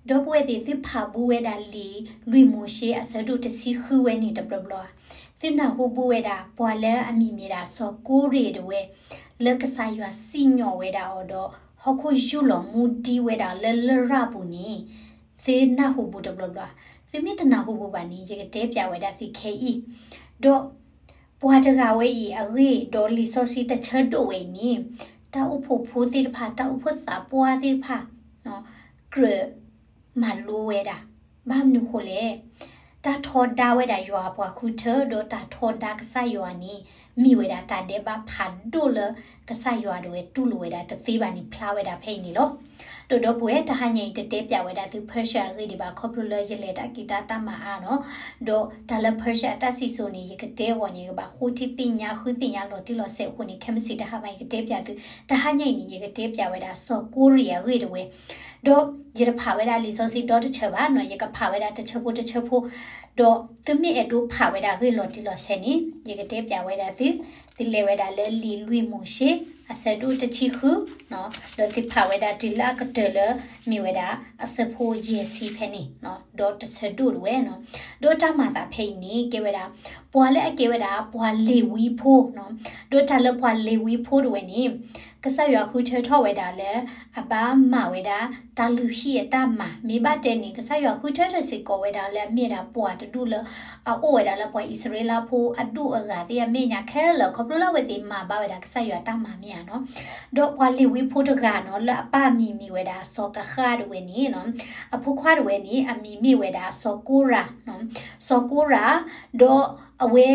ဒီပုၢ်ဝဲၢ်သ့ၣ် သုဖးဘူးဝဲဒၣ်လံာ်လွံၢ်မိၤၡ့အဆၢဒိၣ်တဆံဃုဝဲန့ၣ်တဘျီဘျီဧါ. သုနၢ်ဟူဘူးဝဲဒၣ် ပှၤလၢအမံၤမ့ၢ်ဒၣ်စီၤကိရ့ၣ်တဝဲ လၢကစၢ်ယွၤစံၣ်ညီၣ်ဝဲဒၣ်အီၤဒီး ဟီၣ်ခိၣ်ယူၢ်လီၤမူဒံးဝဲဒၣ်လၢလရာ်ပူၤန့ၣ် သုနၢ်ဟူဘူးတဘျီဘျီဧါ. သုမ့ၢ်တနၢ်ဟူဘူးဘၣ်န့ၣ် ယကတဲပၠးဝဲဒၣ်သုခဲအံၤ, ဒီး ပှၤတဂၤဝဲအံၤအဂ့ၢ် ဒီးလံာ်စီဆှံတဆၢဒိၣ်ဝဲအံၤန့ၣ် တၢ်အိၣ်ဖှိၣ်ဖိသ့ၣ်တဖၣ် တၢ်အိၣ်ဖှိၣ်သးပှၢ်သ့ၣ်တဖၣ် ကြၢးမၤလိဝဲဒၣ်. ဘၣ်မနုၤဃိလဲၣ်. တၢ်ထီဒါဝဲဒၣ်ယွၤအပှၤဃုထၢ ဒီးတၢ်ထီဒါကစၢ်ယွၤန့ၣ် မ့ၢ်ဝဲဒၣ်တၢ်ဒဲးဘးဖးဒိၣ်လၢကစၢ်ယွၤဒၣ်ဝဲတူၢ်လိာ်ဝဲဒၣ်တသ့ဘၣ်န့ၣ် ဖျါဝဲဒၣ်ဖဲအံၤန့ၣ်လီၤ. ဒီးဒီပုၢ်ဝဲၢ် တဟါညါအံၤ တတဲပၠးဝဲဒၣ်သု Persia အဂ့ၢ်ဒံးဘၣ် ခီဖျိလၢယလဲၤတၢ်က့ၤတၢ်တၢ်မၤအါနီၤ, ဒီးတၢ်လၢ Persia အတၢ်စံၣ်စိၤန့ၣ် ယကတဲအဂီၢ်န့ၣ် ယကဘၣ်ဃိထံသ့ၣ်ညါဃုသ့ၣ်ညါလီၤတံၢ်လီၤဆဲးအဃိန့ၣ် ခဲမုၢ်ဆ့ၣ်တဟါမး ယကတဲပၠးသု, တဟါညါအံၤန့ၣ် ယကတဲပၠးဝဲဒၣ်စီၤကိရ့ၣ်အဂ့ၢ်တဝဲ ဒီးယတဖးဝဲဒၣ်လံာ်စီဆှံဒီတဆၢဘၣ်နီၤ, ယကဖးဝဲဒၣ်တဆၢဖိတဆၢဖိ, ဒီးသုမ့ၢ်အဲၣ်ဒိးဖးဝဲဒၣ်အဂ့ၢ်လီၤတံၢ်လီၤဆဲးန့ၣ် ယကတဲပၠးဝဲဒၣ်သု, သုလဲၤဝဲဒၣ်လၢလံာ်လွံၢ်မိၤၡ့ အဆၢဒိၣ်တဆံဃု, ဒီးသုဖးဝဲဒၣ်တုၤလၢအကတၢၢ်လၢ မ့ၢ်ဝဲဒၣ်အဆၢဖိယဲၢ်ဆံဖဲန့ၣ်, ဒီးတဆၢဒိၣ်တဝဲနီၤ, ဒီးတၢ်မၤသးဖဲအံၤန့ၣ် ကဲဝဲဒၣ် ပှၤလၢအကဲဝဲဒၣ် ပှၤလ့ၤဝံဖိနီၤ, ဒီးတၢ်လၢပှၤလ့ၤဝံဖိတဝဲန့ၣ် ကစၢ်ယွၤဃုထၢထီၣ်ဝဲဒၣ်လၢ အဘၣ်မၤဝဲဒၣ် တၢ်လုၢ်ဟံၣ်အတၢ်မၤ မ့ၢ်ဘၣ်တဲန့ၣ် ကစၢ်ယွၤဃုထၢထီၣ်စ့ၢ်ကီးဝဲဒၣ်လၢအမ့ၢ်ဒၣ်ပှၤတဒူၣ်လၢ အအိၣ်ဝဲဒၣ်လၢပှၤအံၣ်စရ့လးဖိအဒူၣ်အဂၤသ့ၣ်အမဲာ်ညါခဲလၢာ် ခီဖျိလၢအဝဲသ့ၣ်မၤဘၣ်ဝဲဒၣ်ကစၢ်ယွၤတၢ်မၤမ့ၢ်ဧါနီၤ, ဒီးပှၤလ့ၤဝံဖိတဂၤနီၤ လၢအပၢ်မံၤမ့ၢ်ဝဲဒၣ်စီၤကဃၢ်တဝဲန့ၣ်နီၤ, အဖိခွါတဝဲန့ၣ် အမံၤမ့ၢ်ဝဲဒၣ်စီၤကိရၤ, စီၤကိရၤ, ဒီးအဝဲ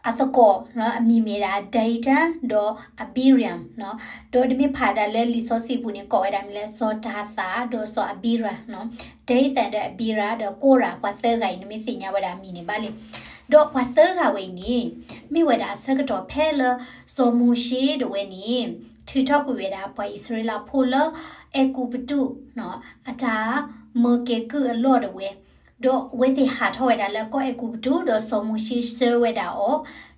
အသကိး အမံၤမ့ၢ်ဒၣ် Dathan ဒီး Abiram နီၤ, ဒီးတမ့ၢ်ဖးဒၣ်လၢလံာ်စီဆှံပူၤန့ၣ် ကိးဝဲဒၣ်မ့ၢ်လၢစီၤတၤသၣ် ဒီးစီၤ Abiram နီၤ, Dathan ဒီး Abiram ဒီးကိရၤ ပှၤသၢဂၤအံၤ နမ့ၢ်သ့ၣ်ညါဝဲဒၣ်အမံၤန့ၣ်ဘၣ်လံ. ဒီးပှၤသၢဂၤဝဲအံၤန့ၣ် မ့ၢ်ဝဲဒၣ်အဆၢကတီၢ်ဖဲလၢ စီၤမိၤၡ့တဝဲန့ၣ် ထုးထီၣ်ကွံာ်ဝဲဒၣ်ပှၤအံၣ်စရ့လးဖိလၢ အဲၤကူပတူး အတၢ်မၢကဲကုၢ်အလီၢ်တဝဲ ဒီးအဝဲသ့ၣ်ဟးထီၣ်ဝဲဒၣ်လၢကီၢ်အဲၤကူပတူး ဒီးစီၤမိၤၡ့ဆှၢဝဲဒၣ်အီၤ,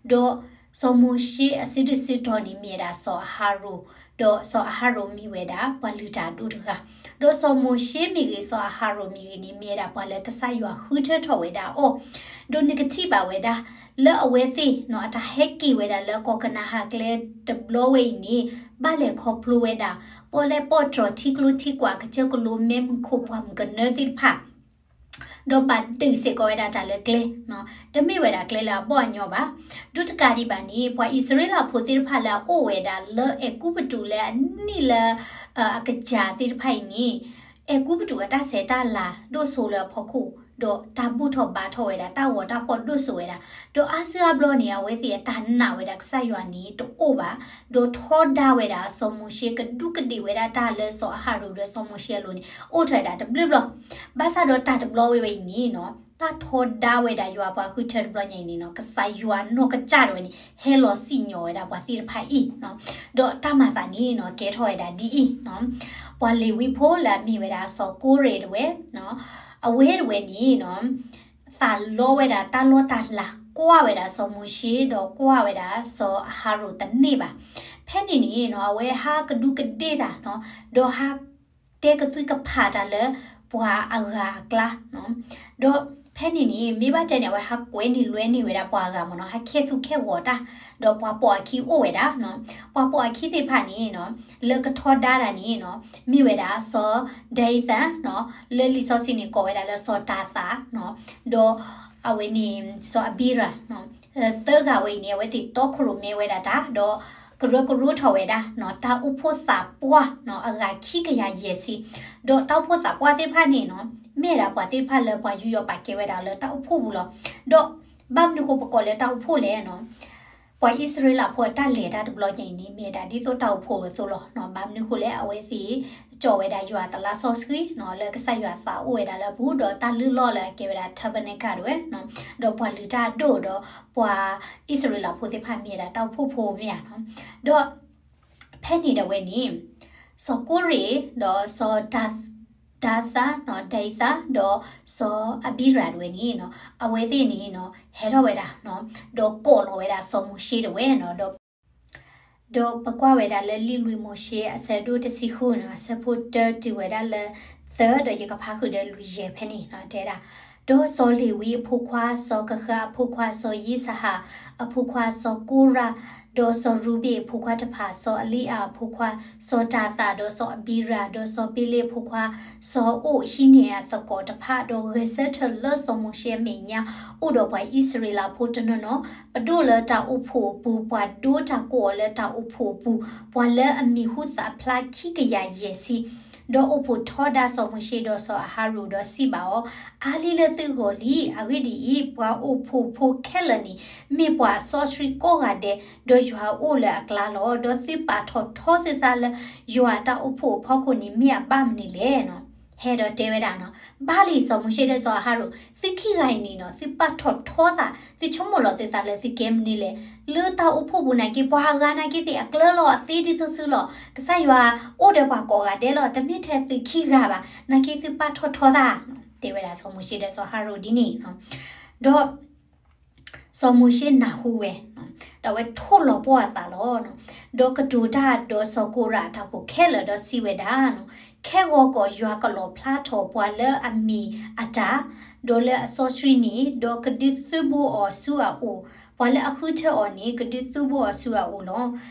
ဒီးစီၤမိၤၡ့အစုဒုၣ်စုတီၤန့ၣ်မ့ၢ်ဝဲဒၣ်စီၤအၤဟရိၣ်, ဒီးစီၤအၤဟရိၣ်မ့ၢ်ဝဲဒၣ်ပှၤလုၢ်တၢ်အဒိၣ်တဂၤ, ဒီးစီၤမိၤၡ့မ့ၢ်ဂ့ၤ စီၤအၤဟရိၣ်မ့ၢ်ဂ့ၤန့ၣ် မ့ၢ်ဝဲဒၣ်ပှၤလၢကစၢ်ယွၤဃုထၢထီၣ်ဝဲဒၣ်အီၤ, ဒီးနကထံၣ်ဘၣ်ဝဲဒၣ် လၢအဝဲသ့ၣ်နီၤ အတၢ်ဟဲက့ၤဝဲဒၣ်လၢကီၢ်ကနၤအၣ်ကျဲတဘျီဝဲအံၤန့ၣ် ဘၣ်လဲၤခီဖျိဝဲဒၣ် ပီၣ်လဲၣ်ပီၣ်တြီၤထံကျိထံကွာ် ကစၢၢ်ကလိမဲးမုၢ်ခိၣ်ပှၢ်မုၢ်ကနၢသ့ၣ်တဖၣ် ဒီးဘၣ်ဒုးစ့ၢ်ကီးဝဲဒၣ်တၢ်လၢကျဲ, တမ့ၢ်ဝဲဒၣ်ကျဲလၢအဘီၣ်အညီဘၣ်. ဒိတကးဒံးဘၣ်န့ၣ် ပှၤအံၣ်စရ့လးဖိသ့ၣ်တဖၣ်လၢအအိၣ်ဝဲဒၣ်လၢအဲၤကူပတူးလၢအနံၣ်လၢ အကစၢ်သ့ၣ်တဖၣ်အံၤန့ၣ် အဲၤကူပတူးအတၢ်ဆဲးတၢ်လၤဒိၣ်စိလၢအဖီခိၣ်, ဒီးတၢ်ဘူၣ်ထီၣ်ဘါထီၣ်ဝဲဒၣ် တၢ်ဂီၤတၢ်ဖီၣ်ဒိၣ်စိဝဲဒၣ်, ဒီးအါစုအါဘျီန့ၣ် အဝဲသ့ၣ်အတၢ်နာ်ဝဲဒၣ်ကစၢ်ယွၤန့ၣ်တအိၣ်ဘၣ်, ဒီးထီဒါဝဲဒၣ်စီၤမိၤၡ့ ကဒူးကဒ့ၣ်ဝဲဒၣ်တၢ်လၢစီၤအၤဟရိၣ်ဒီးစီၤမိၤၡ့အလိၤန့ၣ် အိၣ်ထီၣ်ဝဲဒၣ်တဘျုးဘျီ, ဘၣ်ဆၣ်ဒီးတၢ်တဘျီဝဲဝဲအံၤန့ၣ်နီၤ တၢ်ထီဒါဝဲဒၣ်ယွၤပှၤဃုထၢတဘျီညါအံၤန့ၣ်နီၤ ကစၢ်ယွၤနီၢ်ကစၢ်ဒၣ်ဝဲန့ၣ် ဟဲလီၤစံၣ်ညီၣ်ဝဲဒၣ်ပှၤသ့ၣ်တဖၣ်အံၤ, ဒီးတၢ်မၤသးန့ၣ်နီၤ ကဲထီၣ်ဝဲဒၣ်ဒ်အံၤ, ပှၤလ့ၤဝံဖိလၢအမ့ၢ်ဝဲဒၣ်စီၤကိရ့ၣ်တဝဲ, အဝဲတဝဲန့ၣ်နီၤ သးလီဝဲဒၣ်တၢ်လီၢ်တၢ်လၤ ကွၢ်ဝဲဒၣ်စီၤမိၤၡ့ ဒီးကွၢ်ဝဲဒၣ်စီၤအၤဟရိၣ်တန့ၢ်ဘၣ်. ဖဲန့ၣ်န့ၣ်နီၤ အဝဲဟးကဒူးကဒ့ၣ်တၢ်နီၤ ဒီးဟးတဲကသွံကဖးတၢ်လၢပှၤအဂၤအကျါ, ဒီးဖဲန့ၣ်န့ၣ် မ့ၢ်ဘၣ်တဲန့ၣ် အဝဲဟးကွဲးန့ၢ်လွဲန့ၢ်ဝဲဒၣ်ပှၤအဂၤမ့ၢ်နီၤ ဟးခဲသူၣ်ခဲဂီၤတၢ်, ဒီးပှၤပိာ်အခံအိၣ်ဝဲဒၣ်နီၤ, ပှၤပိာ်အခံသ့ၣ်တဖၣ်န့ၣ်နီၤ လၢကထီဒါတၢ်န့ၣ်နီၤ မ့ၢ်ဝဲဒၣ်စီၤ Dathan နီၤ လၢလံာ်စီဆှံန့ၣ်ကိးဝဲဒၣ်လၢစီၤတၤသၣ်နီၤ, ဒီးအဝဲန့ၣ် စီၤအၤဘံရၣ် သၢဂၤဝဲအံၤန့ၣ် အဝဲသ့ၣ်တီခိၣ်ရိၣ်မဲဝဲဒၣ်တၢ် ဒီးကရၢကရိထီၣ်ဝဲဒၣ်နီၤ တၢ်အိၣ်ဖှိၣ်သးပှၢ်နီၤ အဂၤခံကယၤယဲၢ်ဆံ, ဒီးတၢ်အိၣ်ဖှိၣ်သးပှၢ်သ့ၣ်တဖၣ်န့ၣ်နီၤ မ့ၢ်ဝဲဒၣ်ပှၤသ့ၣ်တဖၣ်လၢပှၤယူးယီၣ်ပာ်ကဲဝဲဒၣ်လၢတၢ်အိၣ်ဖှိၣ်ပူၤလီၤ. ဒီးဘၣ်မနုၤဃိပကိးလၢတၢ်အိၣ်ဖှိၣ်လဲၣ်နီၤ ပှၤအံၣ်စရ့လးဖိအတၢ်လဲၤတၢ်တဘျီညါအံၤန့ၣ် မ့ၢ်ဝဲဒၣ်ဒ်သိးတၢ်အိၣ်ဖှိၣ်အသိးလီၤ. ဘၣ်မနုၤဃိလဲၣ် အဝဲသ့ၣ် ကၠီၣ်ဝဲဒၣ်ယွၤသလါစီဆှံနီၤ လၢကစၢ်ယွၤသးအိၣ်ဝဲဒၣ်လၢအပူၤ ဒီးတၢ်လုၢ်လီၢ်လၢအကဲဝဲဒၣ် tabernacle တဝဲနီၤ ဒီးပှၤလုၢ်တၢ်အဒိၣ်ဒီးပှၤအံၣ်စရ့လးဖိသ့ၣ်တဖၣ်မ့ၢ်ဝဲဒၣ်တၢ်အိၣ်ဖှိၣ်ဖိမ့ၢ်ဧါနီၤ. ဒီးဖဲန့ၣ်ဒၣ်ဝဲန့ၣ် စီၤကိရ့ၣ် ဒီးစီၤ ဒၤသါနီၤ ဒၤသါ ဒီးစီၤအဘံရၣ်တဝဲန့ၣ်နီၤ အဝဲသ့ၣ်န့ၣ်နီၤ ဟဲထီၣ်ဝဲဒၣ်နီၤ ဒီးကိးလီၤဝဲဒၣ်စီၤမိၤၡ့တဝဲနီၤ ဒီး ဒီးပကွၢ်ဝဲဒၣ်လၢလံာ်လွံၢ်မိၤၡ့အဆၢဒိၣ်တဆံဃုနီၤ အဆၢဖိတၢတုၤဝဲဒၣ်လၢသၢ ဒီးယကဖးဃုာ်ဒီးလွံၢ်ယဲၢ်ဖဲန့ၣ်နီၤ တဲဒၣ်, ဒီးစီၤလ့ၤဝံအဖိခွါ, စီၤကဃၢအဖိခွါ, စီၤယံးစဟးအဖိခွါ, စီၤကိရး, ဒီးစီၤရူဘ့ၣ်အဖိခွါတဖၣ်, စီၤအလံအၤအဖိခွါ, စီၤတၤသၣ်, ဒီးစီၤအဘံရၣ်, ဒီးစီၤပ့လ့အဖိခွါ, စီၤအိၣ်ဟံးန့ၢ်အသကိးတဖၣ်, ဒီးဂဲၤဆၢထၢၣ်လၢစီၤမိၤၡ့အမဲာ်ညါ အိၣ်ဒီးပှၤအံၣ်စရ့လးဖိတနီၤနီၤ, ပဒိၣ်လၢတၢ်အိၣ်ဖှိၣ်အပူၤ, ပှၤဒိတၢ်ကိးအီၤလၢတၢ်အိၣ်ဖှိၣ်အပူၤ, ပှၤလၢအမံၤဟူသၣ်ဖျါခံကယၤယဲၢ်ဆံ, ဒီးအိၣ်ဖှိၣ်ထီဒါစီၤမိၤၡ့ဒီးစီၤအၤဟရိၣ်ဒီးစံးဘၣ်အီၤ, အါလံလၢသုဂီၢ်လံ. အဂ့ၢ်ဒ်အံၤ, ပှၤအိၣ်ဖှိၣ်ဖိခဲလၢာ်န့ၣ် မ့ၢ်ပှၤစီဆှံကိးဂၤဒဲး, ဒီးယွၤအိၣ်လၢအကျါလီၤ. ဒီးသုပာ်ထီၣ်ထီသုသးလၢယွၤအတၢ်အိၣ်ဖှိၣ်အဖီခိၣ်န့ၣ် မ့ၢ်အဘၣ်မနုၤလဲၣ်နီၤ. ဟဲဒီးတဲဝဲဒၣ်နီၤ, ဘၣ်လံစီၤမိၤၡ့ဒီးစီၤအၤဟရိၣ်, သုခံဂၤအံၤန့ၣ်နီၤ, သုပာ်ထီၣ်ထီသး, သုဆိကမိၣ်လီၤသုသးလၢသုကဲမနုၤလဲၣ်. လၢတၢ်အိၣ်ဖှိၣ်ပူၤနာ်က့ ပှၤဂၤနာ်က့သ့ၣ်အကျၢၤလီၤ, အသ့ဒ်သိးသုလီၤ. ကစၢ်ယွၤအိၣ်ဒီးပှၤကိးဂၤဒဲးလီၤ, တမ့ၢ်ထဲသုခံဂၤဘၣ်, နာ်က့သုပာ်ထီၣ်ထီသး, တဲဝဲဒၣ်စီၤမိၤၡ့ဒီးစီၤအၤဟရိၣ်ဒ်န့ၣ်နီၤ. ဒီး စီၤမိၤၡ့နၢ်ဟူဝဲ, ဒီးအဝဲထိၣ်လီၤပှီၢ်အသးလီၤ. ဒီးကတိၤတၢ်ဒီးစီၤကိရးအတၢ်အိၣ်ဖှိၣ်ခဲလၢာ်ဒီးစံးဝဲဒၣ်, ခဲဂီၤကီးယွၤကလီၣ်ဖျါထီၣ်ပှၤလၢအမ့ၢ်အတၢ်, ဒီးလၢအစီဆှံန့ၣ်, ဒီးကဒုးသုးဘူးအီၤဆူအအိၣ်, ပှၤလၢအဃုထၢအီၤန့ၣ် ကဒုးသုးဘူးအီၤဆူအအိၣ်လီၤ.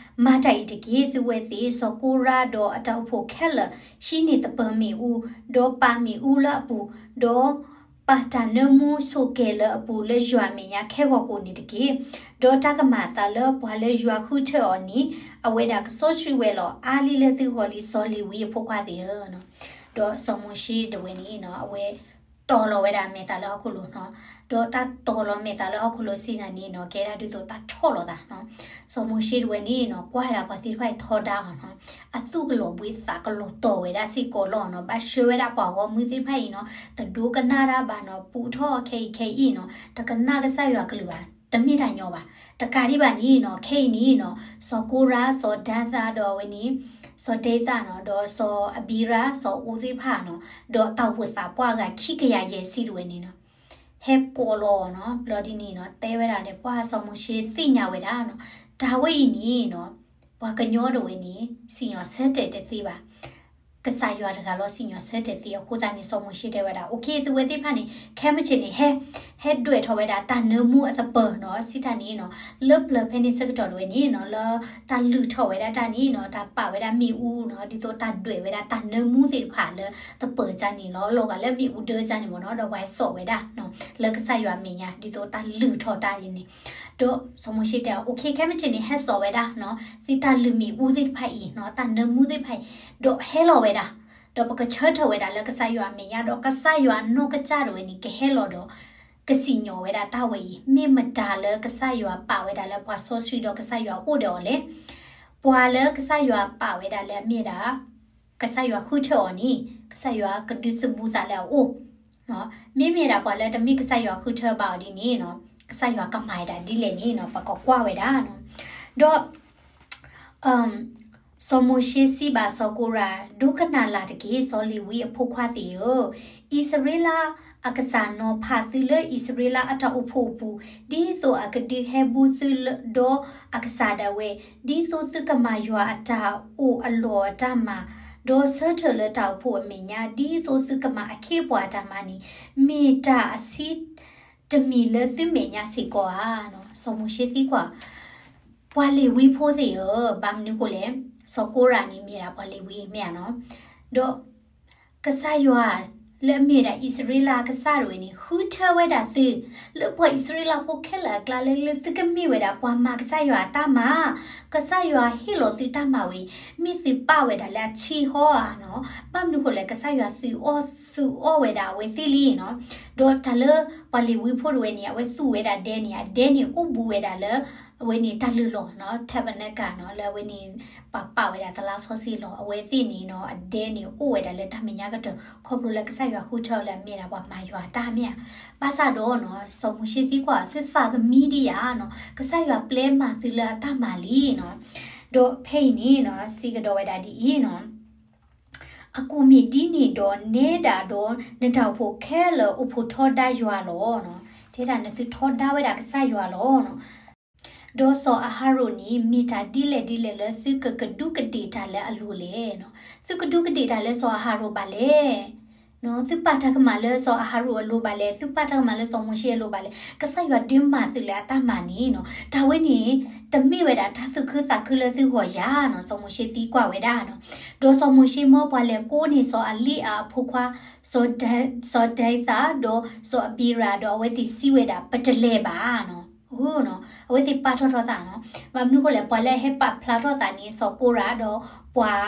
မၤတၢ်အံၤတက့ၢ်. သုဝဲသ့ၣ်, စီၤကိရးဒီးအတၢ်အိၣ်ဖှိၣ်ခဲလၢာ် ဟံးန့ၢ်သပၢၤမ့ၣ်အူ, ဒီးပာ်မ့ၣ်အူလၢအပူၤ, ဒီး ပာ်တၢ်နၢမူဆိးက့ၤလၢအပူၤလၢယွၤအမဲာ်ညါခဲဂီၤကီးန့ၣ်တက့ၢ်. ဒီးတၢ်ကမၤအသးလၢပှၤလၢယွၤဃုထၢအီၤန့ၣ်, အဝဲဒၣ်ကစီဆှံဝဲလီၤ. အါလံလၢသုဂီၢ်လံ စီၤလ့ၤဝံအဖိခွါသ့ၣ်ဧၢ. ဒီးစီၤမိၤၡ့ဒၣ်ဝဲန့ၣ်နီၤ, အဝဲတီၢ်လီၤဝဲဒၣ်အမဲာ်သးလၢဟီၣ်ခိၣ်လိၤနီၤ. ဒီးတၢ်တီၢ်လီၤမဲာ်သးလၢဟီၣ်ခိၣ်လိၤစံးနၤန့ၣ်နီၤ, ကဲဒၣ်ဒ်သိးတၢ်ဆီၣ်လီၤသးနီၤ. စီၤမိၤၡ့ဒၣ်ဝဲန့ၣ်နီၤ, ကွၢ်ဝဲဒၣ်ပှၤသ့ၣ်တဖၣ်အံၤထီဒါအီၤနီၤ, အသူၣ်ကလီၤဘှံးသးကလီၤတီၤဝဲဒၣ်စ့ၢ်ကီးလီၤနီၤ. ဘၣ်ဆှၢဝဲဒၣ်ပှၤဂီၢ်မုၢ်သ့ၣ်တဖၣ်အံၤနီၤ, တဒိကနၣ်တၢ်ဘၣ်နီၤ, ပူထီၣ်ခဲအံၤခဲအံၤနီၤ, တကနၣ်ကစၢ်ယွၤကလုၢ်ဘၣ်, တမ့ၢ်တၢ်ညီဘၣ်. တကးဒံးဘၣ်န့ၣ်နီၤ, ခဲအံၤန့ၣ်နီၤ, စီၤကိရး, စီၤဒၤသၣ်ဒီးအဝဲန့ၣ်, စီၤဒ့သၣ်နီၤ, ဒီးစီၤအဘံရၣ်, စီၤအိၣ်သ့ၣ်တဖၣ်နီၤ, ဒီးတၢ်အိၣ်ဖှိၣ်သးပှၢ်အဂၤခံကယၤယဲၢ်ဆံဒၣ်ဝဲန့ၣ်နီၤ, ဟဲကိးလီၤနီၤ, ဘျီဒ်န့ၣ်နီၤ, တဲဝဲဒၣ်ဒီးပှၤစီၤမိၤၡ့သ့ၣ်ညါဝဲဒၣ်နီၤ, တၢ်ဝဲအံၤန့ၣ်နီၤ, ပှၤကညီဒၣ်ဝဲန့ၣ် စံၣ်ညီၣ်ဆၢတဲာ်တသ့ဘၣ်. ကစၢ်ယွၤတဂၤလီၤစံၣ်ညီၣ်ဆၢတဲာ်သ့အဃိသတးန့ၣ် စီၤမိၤၡ့တဲဝဲဒၣ်, အိၣ်ခ့ သုဝဲသ့ၣ်တဖၣ်န့ၣ် ခဲမုၢ်ဆ့ၣ်န့ၣ် ဟဲ, ဟဲဒွဲၣ်ထီၣ်ဝဲဒၣ်တၢ်နၢမူအသပၢၤနီၤ, စံးတၢ်န့ၣ်နီၤ, လၢပျၢၤဖဲန့ၣ်ဆၢကတီၢ်ဒၣ်ဝဲန့ၣ်နီၤ, လၢတၢ်လုၢ်ထီၣ်ဝဲဒၣ်တၢ်န့ၣ်နီၤ, တၢ်ပာ်ဝဲဒၣ်မ့ၣ်အူနီၤ, ဒ်သိးတၢ်ဒွဲၣ်ဝဲဒၣ်တၢ်နၢမူသ့ၣ်တဖၣ်လၢသပၢၤတၢ်န့ၣ်လီၤ, လီၤဂာ်လၢမ့ၣ်အူဒၢတၢ်န့ၣ်မ့ၢ်နီၤ, ဒီးပှၤဟဲစိာ်ဝဲဒၣ်နီၤ, လၢကစၢ်ယွၤအမဲာ်ညါ ဒ်သိးတၢ်လုၢ်ထီၣ်တၢ်အံၤန့ၣ် ဒီးစီၤမိၤၡ့တဲအီၤ, အိၣ်ခ့ ခဲမုၢ်ဆ့ၣ်န့ၣ် ဟဲစိာ်ဝဲဒၣ်နီၤ, သုတၢ်လုၢ်မ့ၣ်အူသ့ၣ်တဖၣ်အံၤနီၤ, တၢ်နၢမူသ့ၣ်တဖၣ်အံၤ, ဒီးဟဲလီၤဝဲဒၣ်, ဒီးပကဆၢထၢၣ်ဝဲဒၣ်လၢကစၢ်ယွၤအမဲာ်ညါ, ဒီးကစၢ်ယွၤအနီၢ်ကစၢ်ဒၣ်ဝဲန့ၣ် ကဟဲလီၤဒီး ကစံၣ်ညီၣ်ဝဲဒၣ်တၢ်ဝဲအံၤ, မ့ၢ်မတၤလၢကစၢ်ယွၤပာ်ဝဲဒၣ်လၢပှၤစီဆှံဒီးကစၢ်ယွၤအိၣ်ဒီးအီၤလဲၣ်. ပှၤလၢကစၢ်ယွၤပာ်ဝဲဒၣ်လၢအမ့ၢ်ဒၣ် ကစၢ်ယွၤဃုထၢအီၤန့ၣ် ကစၢ်ယွၤကဒုးသုးဘူးသးလၢအအိၣ်, မ့မ့ၢ်ဒၣ်ပှၤလၢတမ့ၢ်ကစၢ်ယွၤဃုထၢဘၣ်အီၤဒ်န့ၣ်နီၤ, ကစၢ်ယွၤကမၤဝဲဒၣ်ဒ်လဲၣ်န့ၣ်နီၤ, ပကကွၢ်ဝဲဒၣ်နီၤ. ဒီး စီၤမိၤၡ့စံးဘၣ်စီၤကိရး, ဒိကနၣ်လၢ်တက့ၢ်, စီၤလ့ၤဝံအဖိခွါသ့ၣ်ဧၢ, အံၣ်စရ့လးအကစၢ်နီၤဖးသုလၢအံၣ်စရ့လးအတၢ်အိၣ်ဖှိၣ်အပူၤ, ဒ်သိးအကဒုးဟဲဘူးသုဒီးအကစၢ်ဒၣ်ဝဲ, ဒ်သိးသုကမၤယွၤအတၢ်အိၣ်အလီၢ်အတၢ်မၤ, ဒီးဆၢထၢၣ်လၢတၢ်အိၣ်ဖှိၣ်အမဲာ်ညါ, ဒ်သိးသုကမၤအခ့အပှၤအတၢ်မၤန့ၣ်, မ့ၢ်တၢ်အဆံးတမံၤလၢသုမဲာ်ညါစ့ၢ်ကီးဧါ. စီၤမိၤၡ့သံကွၢ် ပှၤလ့ၤဝံဖိသ့ၣ်ဧၢ, ဘၣ်မနုၤဃိလဲၣ်, စီၤကိရးန့ၣ်မ့ၢ်ဒၣ်ပှၤလ့ၤဝံမ့ၢ်ဧါနီၤ, ဒီးကစၢ်ယွၤလၢအမ့ၢ်ဝဲဒၣ်အံၣ်စရ့လးအကစၢ်ဒၣ်ဝဲန့ၣ် ဃုထၢဝဲဒၣ်သု လၢပှၤအံၣ်စရ့လးဖိခဲလၢာ်အကျါလၢ လၢသုကမ့ၢ်ဝဲဒၣ်ပှၤမၤကစၢ်ယွၤအတၢ်မၤ, ကစၢ်ယွၤဟ့ၣ်လီၤသုတၢ်မၤဝဲအံၤ မ့ၢ်သုပာ်ဝဲဒၣ်လၢအဆံးဟီဧါနီၤ, ဘၣ်မနုၤဃိလဲၣ် ကစၢ်ယွၤသုးအီၣ်သုးအီဝဲဒၣ်အဝဲသ့ၣ်လံနီၤ, ဒီးတၢ်လၢပှၤလ့ၤဝံဖိတဝဲန့ၣ် အဝဲသူၣ်ဝဲဒၣ်ဒဲန့ၣ် အဒဲန့ၣ်အိၣ်ဘူးဝဲဒၣ်လၢ အဝဲန့ၣ်တၢ်လုၢ်လီၢ်နီၤ, tabernacle နီၤ, လၢအဝဲန့ၣ် ပှၤပာ်ဝဲဒၣ်သလါစီဆှံလီၤ, အဝဲသ့ၣ်န့ၣ်နီၤ အဒဲန့ၣ်အိၣ်ဝဲဒၣ်လၢတၢ်မဲာ်ညါကတၢၢ် ခီဖျိလၢကစၢ်ယွၤဃုထၢလၢအမ့ၢ်ဒၣ်ပှၤမၤယွၤအတၢ်မ့ၢ်ဧါ, ဘၣ်ဆၣ်ဒီးနီၤ စီၤမိၤၡ့သံကွၢ် သုသးသမံဒံးဧါနီၤ, ကစၢ်ယွၤပျဲမၤသုလၢအတၢ်မၤလံနီၤ, ဒီးဖဲအံၤန့ၣ်နီၤ စံးကဒီးဝဲဒၣ်ဒ်အံၤနီၤ အကူၣ်မ့ၢ်ဒ်န့ၣ်ဒီး နဲဒၣ်ဒီးနတၢ်အိၣ်ဖှိၣ်ခဲလၢာ်အိၣ်ဖှိၣ်ထီဒါယွၤလီၤနီၤ, တဲဒၣ်နသုထီဒါဝဲဒၣ်ကစၢ်ယွၤလီၤနီၤ, ဒီးစီၤအၤဟရိၣ်န့ၣ် မ့ၢ်တၢ်ဒ်လဲၣ်ဒ်လဲၣ်လၢသုကကဒူးကဒ့ၣ်တၢ်လၢအလိၤလဲၣ်နီၤ, သုကဒူးကဒ့ၣ်တၢ်လၢစီၤအၤဟရိၣ်ဘၣ်လဲၣ် သုပာ်တၢ်ကမၣ်လၢစီၤအၤဟရိၣ်အလိၤဘၣ်လဲၣ်, သုပာ်တၢ်ကမၣ်လၢစီၤမိၤၡ့အလိၤဘၣ်လဲၣ်, ကစၢ်ယွၤဒုးမၤသုးလၢအတၢ်မၤန့ၣ်နီၤ, တၢ်ဝဲန့ၣ် တမ့ၢ်ဝဲဒၣ်တၢ်သူၣ်ခုသးခုလၢသုဂီၢ်ယၤနီၤ, စီၤမိၤၡ့သံကွၢ်ဝဲဒၣ်နီၤ. ဒီးစီၤမိၤၡ့မၢပှၤလဲၤကိးန့ၢ်စီၤအလံအၤအဖိခွါ စီၤဒၤသး ဒီးစီၤအဘံရၤ ဒီးအဝဲသ့ၣ်စံးဝဲဒၣ်, ပတလဲၤဘၣ်နီၤ. အဝဲသ့ၣ်ပာ်ထီၣ်ထီၣ်သးနီၤ. ဘၣ်မနုၤအဃိလဲၣ်, ပှၤလၢအဟဲပာ်ဖျါထီၣ်သးန့ၣ် စီၤကိရး ဒီးပှၤ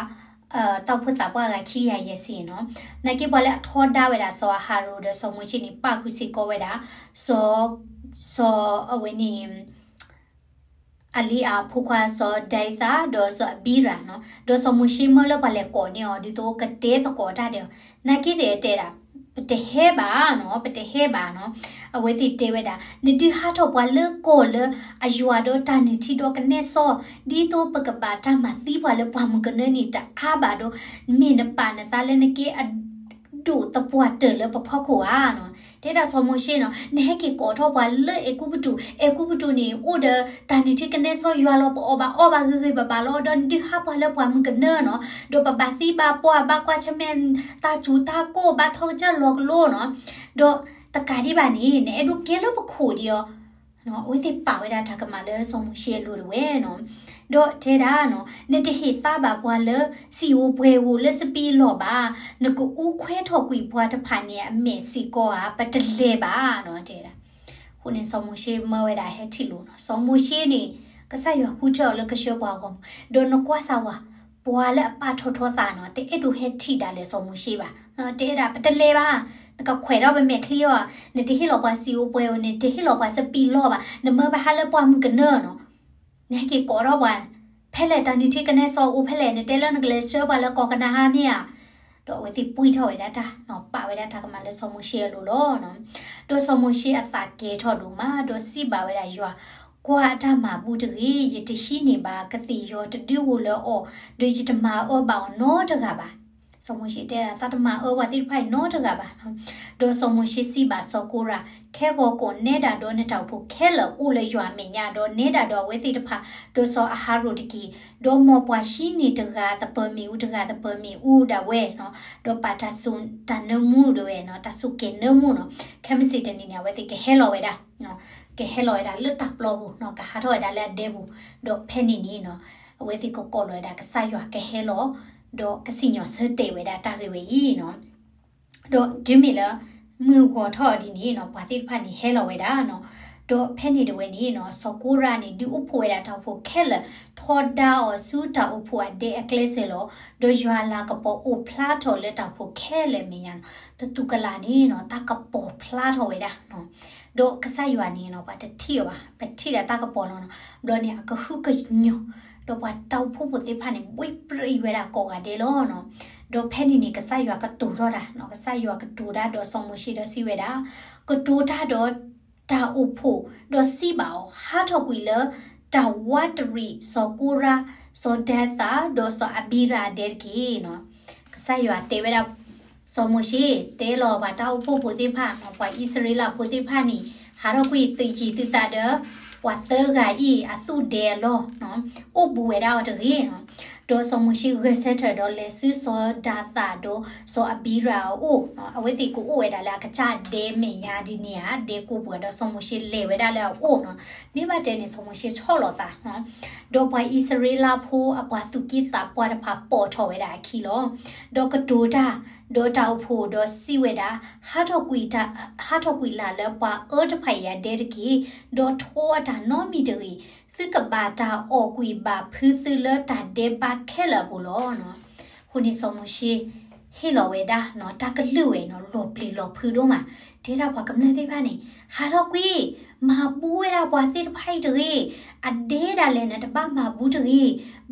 တၢ်အိၣ်ဖှိၣ်သးပှၢ်ဂၤခံကယၤယဲၢ်ဆံနီၤ. နာ်က့ပှၤလၢအထီဒါဝဲဒၣ်စီၤအၤဟရိၣ်ဒီးစီၤမိၤၡ့န့ၣ် ပာ်ဃုာ်စ့ၢ်ကီးဝဲဒၣ် စီၤ စီၤအဝဲန့ၣ် အလံအၤအဖိခွါစီၤဒၤသး ဒီးစီၤအဘံရၤနီၤ. ဒီးစီၤမိၤၡ့မၢလၢပှၤလဲၤကိးန့ၢ်အီၤ ဒ်သိးကတဲသကိးတၢ်ဒီးအီၤ, နာ်က့သ့ၣ်တဲဒၣ်, ပတဟဲဘၣ်နီၤ, ပတဟဲဘၣ်နီၤ. အဝဲသ့ၣ်တဲဝဲဒၣ်, နဒုးဟးထီၣ်ပှၤလၢကီၢ်လၢအယွၤဒီးတၢ်နုၢ်ထံဒီးကနဲစီ, ဒ်သိးပကဘၣ်တၢ်မၤသံပှၤလၢပှၢ်မုၢ်ကနၢန့ၣ်တအါဘၣ်ဒီး, မ့ၢ်နပာ်နသးလၢနကဲအ ဒိၣ်သပှၢ်တၢၢ်လၢပဖီခိၣ်ဧါနီၤ. တဲဒၣ်စီၤမိၤၡ့နီၤ, နဟဲက့ၤကိးထီၣ်ပှၤလၢအဲၤကူပတူး, အဲၤကူပတူးန့ၣ် အိၣ်ဒီးတၢ်နုၢ်ထံကနဲစီယွၤလီၤ, ပအီၣ်ဘၣ်အီဘၣ်ဂ့ၤဂ့ၤဘၣ်ဘၣ်လီၤ, ဒီးနဒုးဟးပှၤလၢပှၢ်မုၢ်ကနၢနီၤ, ဒီးပဘၣ်သံဘၣ်ပှၢ်ဘၣ်ကွၢ်ဆၢၣ်မဲာ် တၢ်စူၤတၢ်ကိၢ်ဘၣ်ထီကစၢၢ်လီၤကလိနီၤ, ဒီးတကးဒံးဘၣ်န့ၣ် နအဲၣ်ဒိးကဲလၢပခိၣ်ဒံးအီၤ အဝဲသ့ၣ်ပာ်ဝဲဒၣ်တၢ်ကမၣ်လၢစီၤမိၤၡ့အလိၤတဝဲနီၤ. ဒီးတဲဒၣ်နီၤ, နတဟ့ၣ်သါဘၣ်ပှၤလၢစံာ်ဧိၤပှဲၤဧိၤလၢစပံးလီၢ်ဘၣ်, နကအူခွဲးထီၣ်ကွံာ်ပှၤတဖၣ်န့ၣ်အမဲာ်စ့ၢ်ကီးဧါ, ပတလဲၤဘၣ်နီၤ တဲဒၣ်. အဃိန့ၣ် စီၤမိၤၡ့မၢဝဲဒၣ်ဟဲထံၣ်လိာ်နီၤ. စီၤမိၤၡ့န့ၣ် ကစၢ်ယွၤဃုထၢအီၤလၢကဆှၢပှၤဂီၢ်မး, ဒီးနကွၢ်စၢ်ဝဲ, ပှၤလၢအပာ်ထီၣ်ထီသးနီၤ တအဲၣ်ဒိးဟဲထံၣ်ဒၣ်လဲာ်စီၤမိၤၡ့ဘၣ်, တဲဒၣ်ပတလဲၤဘၣ်, နကခွဲးထီၣ်ပမဲာ်ချံအီၤ, နတဟ့ၣ်လီၤပှၤစံာ်ဧိၤပှဲၤဧိၤ, နတဟ့ၣ်လီၤပှၤစပံးလီၢ်ဘၣ်, နမၢပဟးလၢပှၢ်မုၢ်ကနၢနီၤ, နဟဲက့ၤကိးထီၣ်ပှၤ, ဖဲလဲၣ်တၢ်နုၢ်ထံကနဲစီအိၣ်ဖဲလဲၣ်, နတဲလၢနကလဲၤဆှၢပှၤလၢကီၢ်ကနၤအၣ်မ့ၢ်ဧါ. ဒီးအဝဲသ့ၣ်ပှံၢ်ထီၣ်ဝဲဒၣ်တၢ်နီၤ, ပာ်ဝဲဒၣ်တၢ်ကမၣ်လၢစီၤမိၤၡ့အလိၤလီၤ. ဒီးစီၤမိၤၡ့အသးကဲၤထီၣ်ဒိၣ်မး, ဒီးစံးဘၣ်ဝဲဒၣ်ယွၤ, ကွၢ်အတၢ်မၤဘူတဂ့ၤ, ယတဟံးန့ၢ်ဘၣ်, ကသ့ၣ်ယီၤတဒုဧိၤလၢအီၤ, ဒီးယတမၤအၢဘၣ်အီၤနီတဂၤဘၣ်. စီၤမိၤၡ့တဲဒၣ်သးတမၤအၢပှၤသ့ၣ်တဖၣ်အံၤနီတဂၤဘၣ်နီၤ. ဒီးစီၤမိၤၡ့စံးဘၣ်စီၤကိရး, ခဲဂီၤကိးနဲဒၣ်ဒီးနတၢ်အိၣ်ဖှိၣ်ခဲလၢာ်အိၣ်လၢယွၤအမဲာ်ညါ, ဒီးနဲဒၣ်ဒီးအဝဲသ့ၣ်တဖၣ်, ဒီးစီၤအၤဟရိၣ်တက့ၢ်, ဒီးမ်ပှၤဟံးန့ၢ်တဂၤသပၢၤမ့ၣ်အူတဂၤသပၢၤမ့ၣ်အူဒၣ်ဝဲနီၤ, ဒီးပာ်တၢ်စူၢ်တၢ်နၢမူဒၣ်ဝဲနီၤ, တၢ်စူၢ်က့ၤနၢမူနီၤ. ခဲမုၢ်ဆ့ၣ်တနံၤန့ၣ် အဝဲသ့ၣ်ကဟဲလီၤဝဲဒၣ် ကဟဲလီၤဝဲဒၣ်လၢတၢ်ပျီပူၤနီၤ, ကဟးထီၣ်ဝဲဒၣ်လၢအဒဲပူၤ, ဒီးဖဲန့ၣ်န့ၣ်နီၤ, အဝဲသ့ၣ်ကကိးလီၤဝဲဒၣ်ကစၢ်ယွၤကဟဲလီၤ, ဒီးကစံၣ်ညီၣ်ဆၢတဲာ်ဝဲဒၣ်တၢ်ဂ့ၢ်ဝဲအံၤနီၤ. ဒီးတုၤမ့ၢ်လၢ မုၢ်ဂီၤထီၣ်ဒ်န့ၣ်နီၤ, ပှၤသ့ၣ်တဖၣ်န့ၣ်ဟဲလီၤဝဲဒၣ်နီၤ. ဒီးဖဲန့ၣ်တဝဲန့ၣ်နီၤ, စီၤကိရးန့ၣ် ဒုးအိၣ်ဖှိၣ်ဝဲဒၣ်တၢ်အိၣ်ဖှိၣ်ခဲလၢာ်, ထီဒါအီၤဆူတၢ်အိၣ်ဖှိၣ်အဒဲအကျဲစၢၤလီၤ. ဒီးယွၤလၤကပီၤအိၣ်ဖျါထီၣ်လၢတၢ်အိၣ်ဖှိၣ်ခဲလၢာ်အမဲာ်ညါနီၤ, တတူၢ်ကလာ်န့ၣ်နီၤ, တၢ်ကပီၤဖျါထီၣ်ဝဲဒၣ်နီၤ. ဒီးကစၢ်ယွၤန့ၣ်နီၤ, ပှၤတထံၣ်အီၤဘၣ်, ပထံၣ်ဒၣ်တၢ်ကပီၤလီၤနီၤ. ဘျီန့ၣ် အကဟုကညီၤ, ဒီးပှၤတၢ်အိၣ်ဖှိၣ်ဖိသ့ၣ်တဖၣ်န့ၣ် ဘှံးပြံဝဲဒၣ်ကိးဂၤဒဲးလီၤနီၤ. ဒီးဖဲန့ၣ်န့ၣ် ကစၢ်ယွၤကတိၤထီၣ်တၢ်နီၤ, ကစၢ်ယွၤကတိၤတၢ်ဒီးစီၤမိၤၡ့ဒီးစံးဝဲဒၣ်, ကတိၤတၢ်ဒီး တၢ်အိၣ်ဖှိၣ်, ဒီးစံးဘၣ်အီၤ, ဟးထီၣ်ကွံာ်လၢ တၢ်ဝးတရံး စီၤကိရး, စီၤဒၤသး, ဒီးစီၤအဘံရၤအဒဲတက့ၢ်နီၤ. ကစၢ်ယွၤတဲဝဲဒၣ် စီၤမိၤၡ့, တဲလီၤပှၤတၢ်အိၣ်ဖှိၣ်ဖိသ့ၣ်တဖၣ်, ပှၤအံၣ်စရ့လးဖိသ့ၣ်တဖၣ်န့ၣ် ဟးထီၣ်ကွံာ်သုးယံၤသုးသးဒီး ပှၤသၢဂၤအံၤအသူၣ်ဒဲအလီၢ်, အိၣ်ဘူးဝဲဒၣ်အီၤတဂ့ၤနီၤ. ဒီးစီၤမိၤၡ့ဂဲၤဆၢထၢၣ်ဒီးလဲၤဆူစီၤဒၤသးဒီးစီၤအဘံရၤအအိၣ်, အဝဲသ့ၣ်ကအိၣ်ဝဲဒၣ်လၢအကစၢ်ဒဲမဲာ်ညါဒ်န့ၣ်ဧါ, ဒဲကိးပှၤ, ဒီးစီၤမိၤၡ့လဲၤဝဲဒၣ်လၢအအိၣ်နီၤ. မ့ၢ်ဘၣ်တဲန့ၣ် စီၤမိၤၡ့ဆီၣ်လီၤသး ဒီးပှၤအံၣ်စရ့လးဖိအပှၤသူၣ်က့သးပှၢ်တဖၣ်ပိာ်ထီၣ်ဝဲဒၣ်အခံလီၤ. ဒီးကတိၤတၢ်, ဒီးတၢ်အိၣ်ဖှိၣ်ဒီးစံးဝဲဒၣ်, ဟးထီၣ်ကွံာ်, ဟးထီၣ်ကွံာ်လၢ်လၢပှၤအၢတဖၣ်အံၤအဒဲတက့ၢ်, ဒီးထိးအတၢ်နီတမံၤတဂ့ၤ, သုကဘၣ်တၢ်အီၣ်ကွံာ်ဘၣ်ဖုသုလၢတၢ်ဒဲးဘးခဲလၢာ်အပူၤလီၤ. အဃိန့ၣ်စီၤမိၤၡ့ ဟ့ၣ်လီၤဝဲဒၣ်နီၤ, တၢ်ကလုၢ်ဝဲနီၤ, လီၤပျံၤလီၤဖုးဒိၣ်မး, တဲဒၣ်ပှၤကမျၢၢ်သ့ၣ်တဖၣ်န့ၣ်, ဟးထီၣ်ကွံာ်, မၤဘူဝဲဒၣ်ပှၤသ့ၣ်တဖၣ်အံၤတဂ့ၤ, အဒဲဒၣ်လဲာ်နတဘၣ်မၤဘူတဂ့ၤ,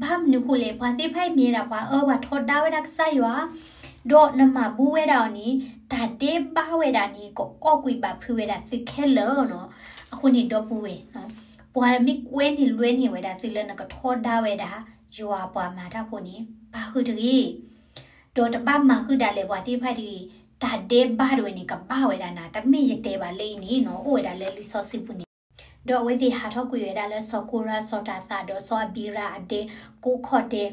ဘၣ်မနုၤဃိလဲၣ်, ပှၤသ့ၣ်တဖၣ်အံၤမ့ၢ်ဝဲဒၣ်ပှၤအၢပှၤထီဒါဝဲဒၣ်ကစၢ်ယွၤ, ဒီးနမၤဘူဝဲဒၣ်အီၤန့ၣ်, တၢ်ဒဲးဘးဝဲဒၣ်န့ၣ် ကအီၣ်ကွံာ်ဘၣ်ဖုးဝဲဒၣ်သုခဲလၢာ်နီၤ. အဃိန့ၣ်ဒီပုၢ်ဝဲၢ်, ပှၤမ့ၢ်ကွဲန့ၢ်လွဲန့ၢ်ဝဲဒၣ်သုလၢနကထီဒါဝဲဒၣ် ယွၤပှၤမၤတၢ်ဖိန့ၣ် ပာ်ဃုာ်တဂ့ၤ, ဒီးတဘၣ်မၤဃုာ်ဒၣ်လဲာ်ပှၤသ့ၣ်တဖၣ်တဂ့ၤ, တၢ်ဒဲးဘးတဝဲန့ၣ် ကဘၣ်ဝဲဒၣ်နၤ, တမ့ၢ်ယတဲဘၣ်လၢအံၤန့ၣ်နီၤ, အိၣ်ဝဲဒၣ်လၢလံာ်စီဆှံပူၤန့ၣ် ဒီးအဝဲသ့ၣ်ဟးထီၣ်ကွံာ်ဝဲဒၣ်လၢစီၤကိရၤ စီၤတၤသး ဒီးစီၤအဘံရၤအဒဲကိးခီၣ်ဒဲ,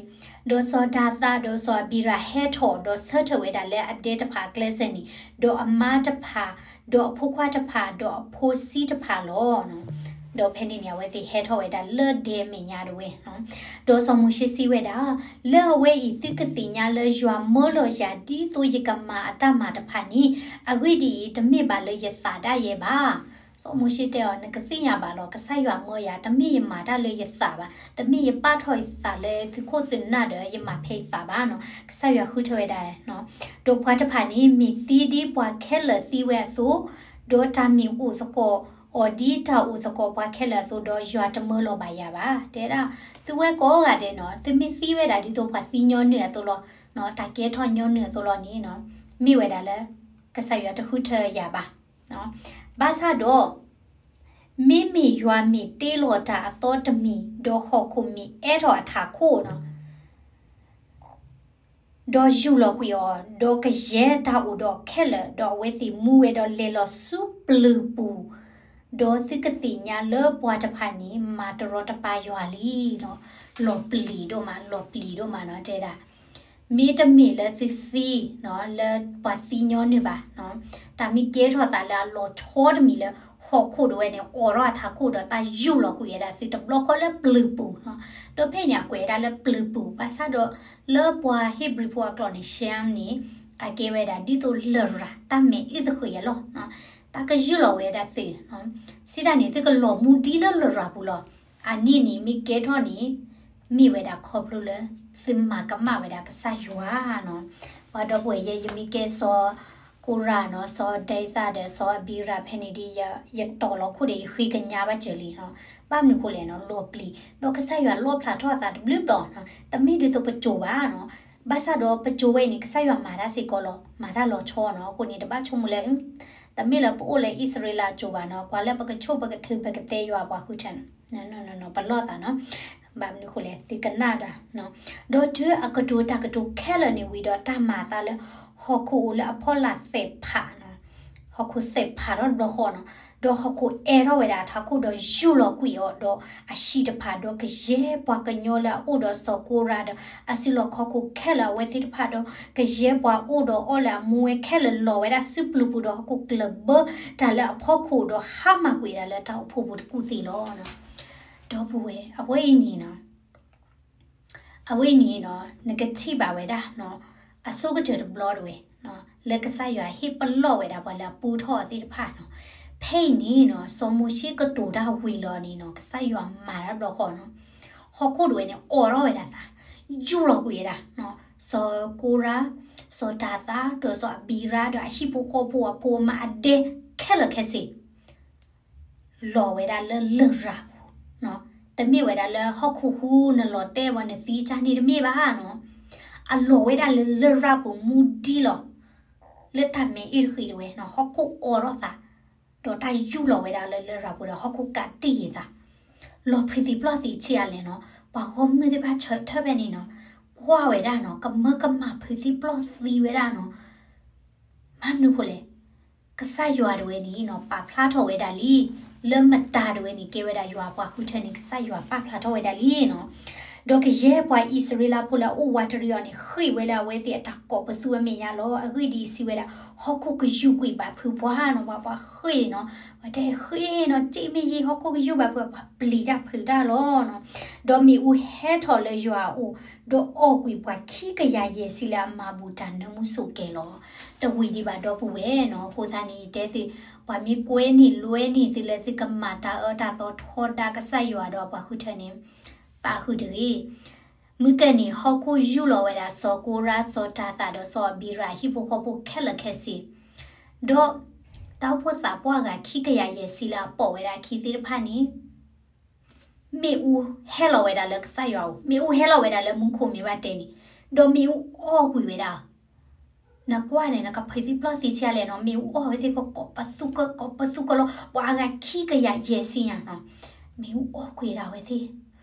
ဒီးစီၤတၤသး ဒီးစီၤအဘံရၤဟဲထီၣ် ဒီးဆၢထၢၣ်ဝဲဒၣ်လၢအဒဲတဖၣ်အကျဲစၢၤန့ၣ်, ဒီးအမါတဖၣ်, ဒီးအဖိခွါတဖၣ်, ဒီးအဖိဆံးတဖၣ်လီၤ. ဒီးဖဲန့ၣ်န့ၣ် အဝဲသ့ၣ်ဟဲထီၣ်ဝဲဒၣ်လၢဒဲမဲာ်ညါတဝဲ, ဒီးစီၤမိၤၡ့စံးဝဲဒၣ်, လၢအဝဲအံၤသုကသ့ၣ်ညါလၢယွၤမၢလီၤယၤဒ်သိးယကမၤအတၢ်မၤတဖၣ်န့ၣ်, အဂ့ၢ်ဒ်အံၤ, တမ့ၢ်ဘၣ်လၢယသးဒၣ်ယဲဘၣ်. စီၤမိၤၡ့တဲအီၤ, နကသ့ၣ်ညါဘၣ်လီၤ, ကစၢ်ယွၤမၢယၤ, တမ့ၢ်ယမၤတၢ်လၢယသးဘၣ်, တမ့ၢ်ယပာ်ထီၣ်ယသးလၢသုးခိၣ်သုးနၢ်ဒီးယမၤဖဲယသးဘၣ်နီၤ, ကစၢ်ယွၤဃုထၢဝဲဒၣ်. ဒီးပှၤတဖၣ်န့ၣ် မ့ၢ်သံဒ်ပှၤခဲလၢာ်သံဝဲအသိး, ဒီးတၢ်မ့ၢ်အိၣ်သကိးအီၤဒ်တၢ်အိၣ်သကိးပှၤခဲလၢာ်အသိး, ဒီးယွၤတမၢလီၤဘၣ်ယၤဘၣ်. တဲဒၣ်, သုဝဲကိးဂၤဒဲးနီၤ, သုမ့ၢ်သံဝဲဒၣ်ဒ်သိးပှၤသံညီနုၢ်အသိးလီၤ, တၢ်ကဲထီၣ်ညီနုၢ်အသိးလီၤန့ၣ်, မ့ၢ်ဝဲဒၣ်လၢ ကစၢ်ယွၤတဃုထၢယၤဘၣ်. ဘၣ်ဆၣ်ဒီး မ့မ့ၢ်ယွၤမ့ၢ်တ့လီၤတၢ်အသီတမံၤ, ဒီးဟီၣ်ခိၣ်မ့ၢ်အဲၣ်ထီၣ်အထးခိၣ်နီၤ, ဒီးယူၢ်လီၤကွံာ်အီၤ, ဒီးကယဲၢ်တၢ်အိၣ်ဒီးခဲလၢာ်, ဒီးအဝဲသ့ၣ်မူဝဲဒီးလဲၤလီၤဆူပျုၤပူၤ, ဒီးသုကသ့ၣ်ညါလၢပှၤတဖၣ်န့ၣ် မၤတရီတပါယွၤလံနီၤ. လီၤပျံၤဒိၣ်မး, လီၤပျံၤဒိၣ်မးနီၤ, တဲဒၣ် မ့တမ့ၢ်လၢသုသံ, လၢပှၤသံညီနုၢ်ဘၣ်, တၢ်မ့ၢ်ကဲထီၣ်သးလၢအလီၤဆီတမံၤလၢဟီၣ်ခိၣ်ဒၣ်ဝဲန့ၣ် အိးထီၣ်အထးခိၣ်ဒီးတၢ်ယူၢ်လီၤကွံာ်ဝဲဒၣ်သုတဘျီဃီလၢပျုၤပူၤ, ဒီးဖဲန့ၣ်အကွဲးဝဲဒၣ်လၢပျုၤပူၤ, ဘၣ်ဆၣ်ဒီးလၢပှၤဟ့းဘြံၤဖိအကျိာ်န့ၣ် Shem န့ၣ်, အကဲဝဲဒၣ်ဒ်သိးလရာ်တၢ်မဲာ်အုၣ်သဃ့အလီၢ်, တၢ်ကယူၢ်လီၤဝဲဒၣ်သု, စံးဒၣ်န့ၣ် သုကလီၤမူဒ်လၢလရာ်ပူၤလီၤ. အန့ၣ်န့ၣ်မ့ၢ်ကဲထီၣ်န့ၣ် မ့ၢ်ဝဲဒၣ်ခီဖျိလၢ သုမၤကမၣ်ဝဲဒၣ်ကစၢ်ယွၤနီၤ. ပှၤဒီပုၢ်ဝဲၢ်ယဲ ယမ့ၢ်ကဲစီၤကိရၤနီၤ, စီၤဒၤသးဒီးစီၤအဘံရၤဖဲန့ၣ်ဒီး ယတီၢ်လီၤခိၣ်ဒီး ယဃ့ကညးဘၣ်စၢၤလံနီၤ. ဘၣ်မနုၤဃိလဲၣ်နီၤ, လီၤပျံၤ, ဒီးကစၢ်ယွၤလီၣ်ဖျါထီၣ်အသးတဘျုးဘျီနီၤ, တမ့ၢ်ဒ်သိးပစိၤဘၣ်နီၤ. ဘၣ်ဆၣ်ဒီးပစိၤဝဲအံၤန့ၣ် ကစၢ်ယွၤမၤတၢ်စ့ၢ်ကီးလီၤ, မၤတၢ်လီၤဆီနီၤ. အဃိန့ၣ် တဘၣ်ဆိကမိၣ်လၢ တမ့ၢ်လၢပအိၣ်လၢအံၣ်စရ့လးအစိၤဘၣ်နီၤ, ပှၤလၢပကဆိၣ်ပကထုးပကတဲယွၤအပှၤဃုထၢန့ၣ် ပလီၢ်သးနီၤ. ဘၣ်မနုၤဃိလဲၣ် သုကနၣ်ဒီး, ဒီးတုၤအကတိၤတၢ်ကတိၤခဲလၢာ်န့ၣ်ဝံၤဒီး တၢ်မၤအသးလၢ ဟီၣ်ခိၣ်အိၣ်လၢအဖီလာ်သ့ၣ်ဖးနီၤ, ဟီၣ်ခိၣ်သ့ၣ်ဖးထီၣ်တဘျီဃီနီၤ, ဒီးဟီၣ်ခိၣ်အဲၣ်ထီၣ်ဝဲဒၣ်အထးခိၣ်ဒီးယူၢ်လီၤကွံာ်အီၤ, ဒီးအဟံၣ်တဖၣ်ဒီးကယဲၢ်ပှၤကညီလၢအအိၣ်ဒီးစီၤကိရၤဒီး အစုလီၢ်ခီၣ်ခိၣ်ခဲလၢာ်အဝဲသ့ၣ်တဖၣ်ဒီး ကယဲၢ်ပှၤအိၣ်ဒီးအီၣ်လၢအမူဝဲခဲလၢာ်လီၤဝဲဒၣ်ဆူပျုၤပူၤဒီး ဟီၣ်ခိၣ်ကျၢၢ်ဘၢတၢ်လၢအဖီခိၣ်ဒီး ဟါမၢ်ကွံာ်ဒၣ်လၢတၢ်အိၣ်ဖှိၣ်ပူၤတကူၢ်သ့ၣ်လီၤ. ဒီပုၢ်ဝဲၢ် အဝဲအံၤန့ၣ်နီၤ, အဝဲအံၤန့ၣ်နီၤ နကထံၣ်ဘၣ်ဝဲဒၣ်နီၤ, အဆိကတၢၢ်တဘျီတဝဲ လၢကစၢ်ယွၤဟ့ၣ်ပလီၢ်ဝဲဒၣ်ပှၤလၢအပူထီၣ်အီၤသ့ၣ်တဖၣ်နီၤ. ဖဲအံၤန့ၣ်နီၤ စီၤမိၤၡ့ကတိၤတၢ်ဝံၤလီၤန့ၣ်နီၤ ကစၢ်ယွၤမၤတၢ်တဘျီဃီနီၤ, ဟီၣ်ခိၣ်ဒၣ်ဝဲန့ၣ် အိးထီၣ်ဝဲဒၣ်သး, ယူၢ်လီၤကွံာ်ဝဲဒၣ် စီၤကိရၤ, စီၤတၤသး ဒီးစီၤအဘံရၤ ဒီးအဟံၣ်ဖိဃီဖိအဖိအမါအဒဲခဲလၢာ်ခဲဆ့ လီၤဝဲဒၣ်လၢလရာ်ပူၤ, တမ့ၢ်ဝဲဒၣ်လၢဟီၣ်ခိၣ်ဟူနလီၤတဲာ်ဝဲ နသံတၢ်န့ၣ်တမ့ၢ်ဘၣ်နီၤ, အလီၤဝဲဒၣ်လၢလရာ်ပူၤမူဒံလီၤ, လၢတၢ်မဲာ်အုၣ်တဃံးတဝဲနီၤ ဟီၣ်ခိၣ်အိးထီၣ်သး, ဒီးတၢ်ယူၢ်လီၤဝဲဒၣ်လၢလရာ်ပူၤဒီး ဟီၣ်ခိၣ်ကးတံာ်ယံာ်သး, လီၤဖုးသံပျီၢ်သံဆံးအါလဲၣ်နီၤ, ပှၤဂီၢ်မုၢ်သ့ၣ်တဖၣ်ဆၢထၢၣ်ဖဲန့ၣ်နီၤ, ကွၢ်ဝဲဒၣ်နီၤ ကမၢကမၣ်ဖုးသံပျီၢ်သံဝဲဒၣ်နီၤ, မ့ၢ်မနုၤဃိလဲၣ် ကစၢ်ယွၤတဝဲန့ၣ်နီၤ ပာ်ဖျါထီၣ်ဝဲဒၣ်လံ, လၢမတၤတဝဲန့ၣ် ကဲဝဲဒၣ်ယွၤအပှၤဃုထၢန့ၣ် ကစၢ်ယွၤပာ်ဖျါထီၣ်ဝဲဒၣ်လံနီၤ. ဒီးကယဲၢ်ပှၤအံၣ်စရ့လးဖိလၢအအိၣ်ဝးတရံးအီၤန့ၣ် ဃ့ၢ်ဝဲလၢအဝဲသ့ၣ်အတၢ်ကိးပသူအမဲာ်ညါလီၤ. အဂ့ၢ်ဒ်အံၤစံးဝဲဒၣ်, ဟီၣ်ခိၣ်ကယူၢ်ကွံာ်ဘၣ်ဖုးပှၤနီၤ, ပှၤပှၤဃ့ၢ်နီၤ, ပှၤတဲဃ့ၢ်နီၤ, စ့မ့ၢ်ယံၤ ဟီၣ်ခိၣ်ကယူၢ်ဘၣ်ဖုး ပှၤပျံၤတၢ်ဖုးတၢ်လီၤနီၤ. ဒီးမ့ၣ်အူဟဲထီၣ်လၢယွၤအအိၣ်, ဒီးအီၣ်ကွံာ်ပှၤခံကယၤယဲၢ်ဆံလၢအမၤဘူၣ်တၢ်နၢမူဆိးကဲလီၤ. တဝံၤဒံးဘၣ်ဒီပုၢ်ဝဲၢ်နီၤ, အဃိသတးန့ၣ် ယတဲသု, ပှၤမ့ၢ်ကွဲန့ၢ်လွဲန့ၢ်သုလၢသုကမၤတၢ်အၢတၢ်သီထီဒါကစၢ်ယွၤဒီးအပှၤဃုထၢန့ၣ်, ပာ်ဃုာ်တဂ့ၤ. မုၢ်ကၢၢ်နံၤ ဟီၣ်ခိၣ်ယူၢ်လီၤဝဲဒၣ်စီၤကိရၤ စီၤတၤသးဒီးစီၤအဘံရၤ ဟံၣ်ဖိဃီဖိခဲလၢာ်ခဲဆ့, ဒီးတၢ်အိၣ်ဖှိၣ်သးပှၢ်ဂၤခံကယၤယဲၢ်ဆံလၢအပိာ်ဝဲဒၣ်အခံသ့ၣ်တဖၣ်န့ၣ် မ့ၣ်အူဟဲလီၤဝဲဒၣ်လၢကစၢ်ယွၤအအိၣ်, မ့ၣ်အူဟဲလီၤဝဲဒၣ်လၢမူခိၣ်မ့ၢ်ဘၣ်တဲန့ၣ်, ဒီးမ့ၣ်အူအီၣ်ကွံာ်ဝဲဒၣ်, နကွၢ်န့ၣ် နကဖုးသံပျီၢ်သံဆံးအါလဲၣ်နီၤ, မ့ၣ်အူအီၣ်ဝဲသ့ၣ်ကကိးပသူကကိးပသူကလီၤ, ပှၤအဂၤခံကယၤယဲၢ်ဆံညါနီၤ, မ့ၣ်အူအီၣ်ကွံာ်ဒၣ်ဝဲသ့ၣ်,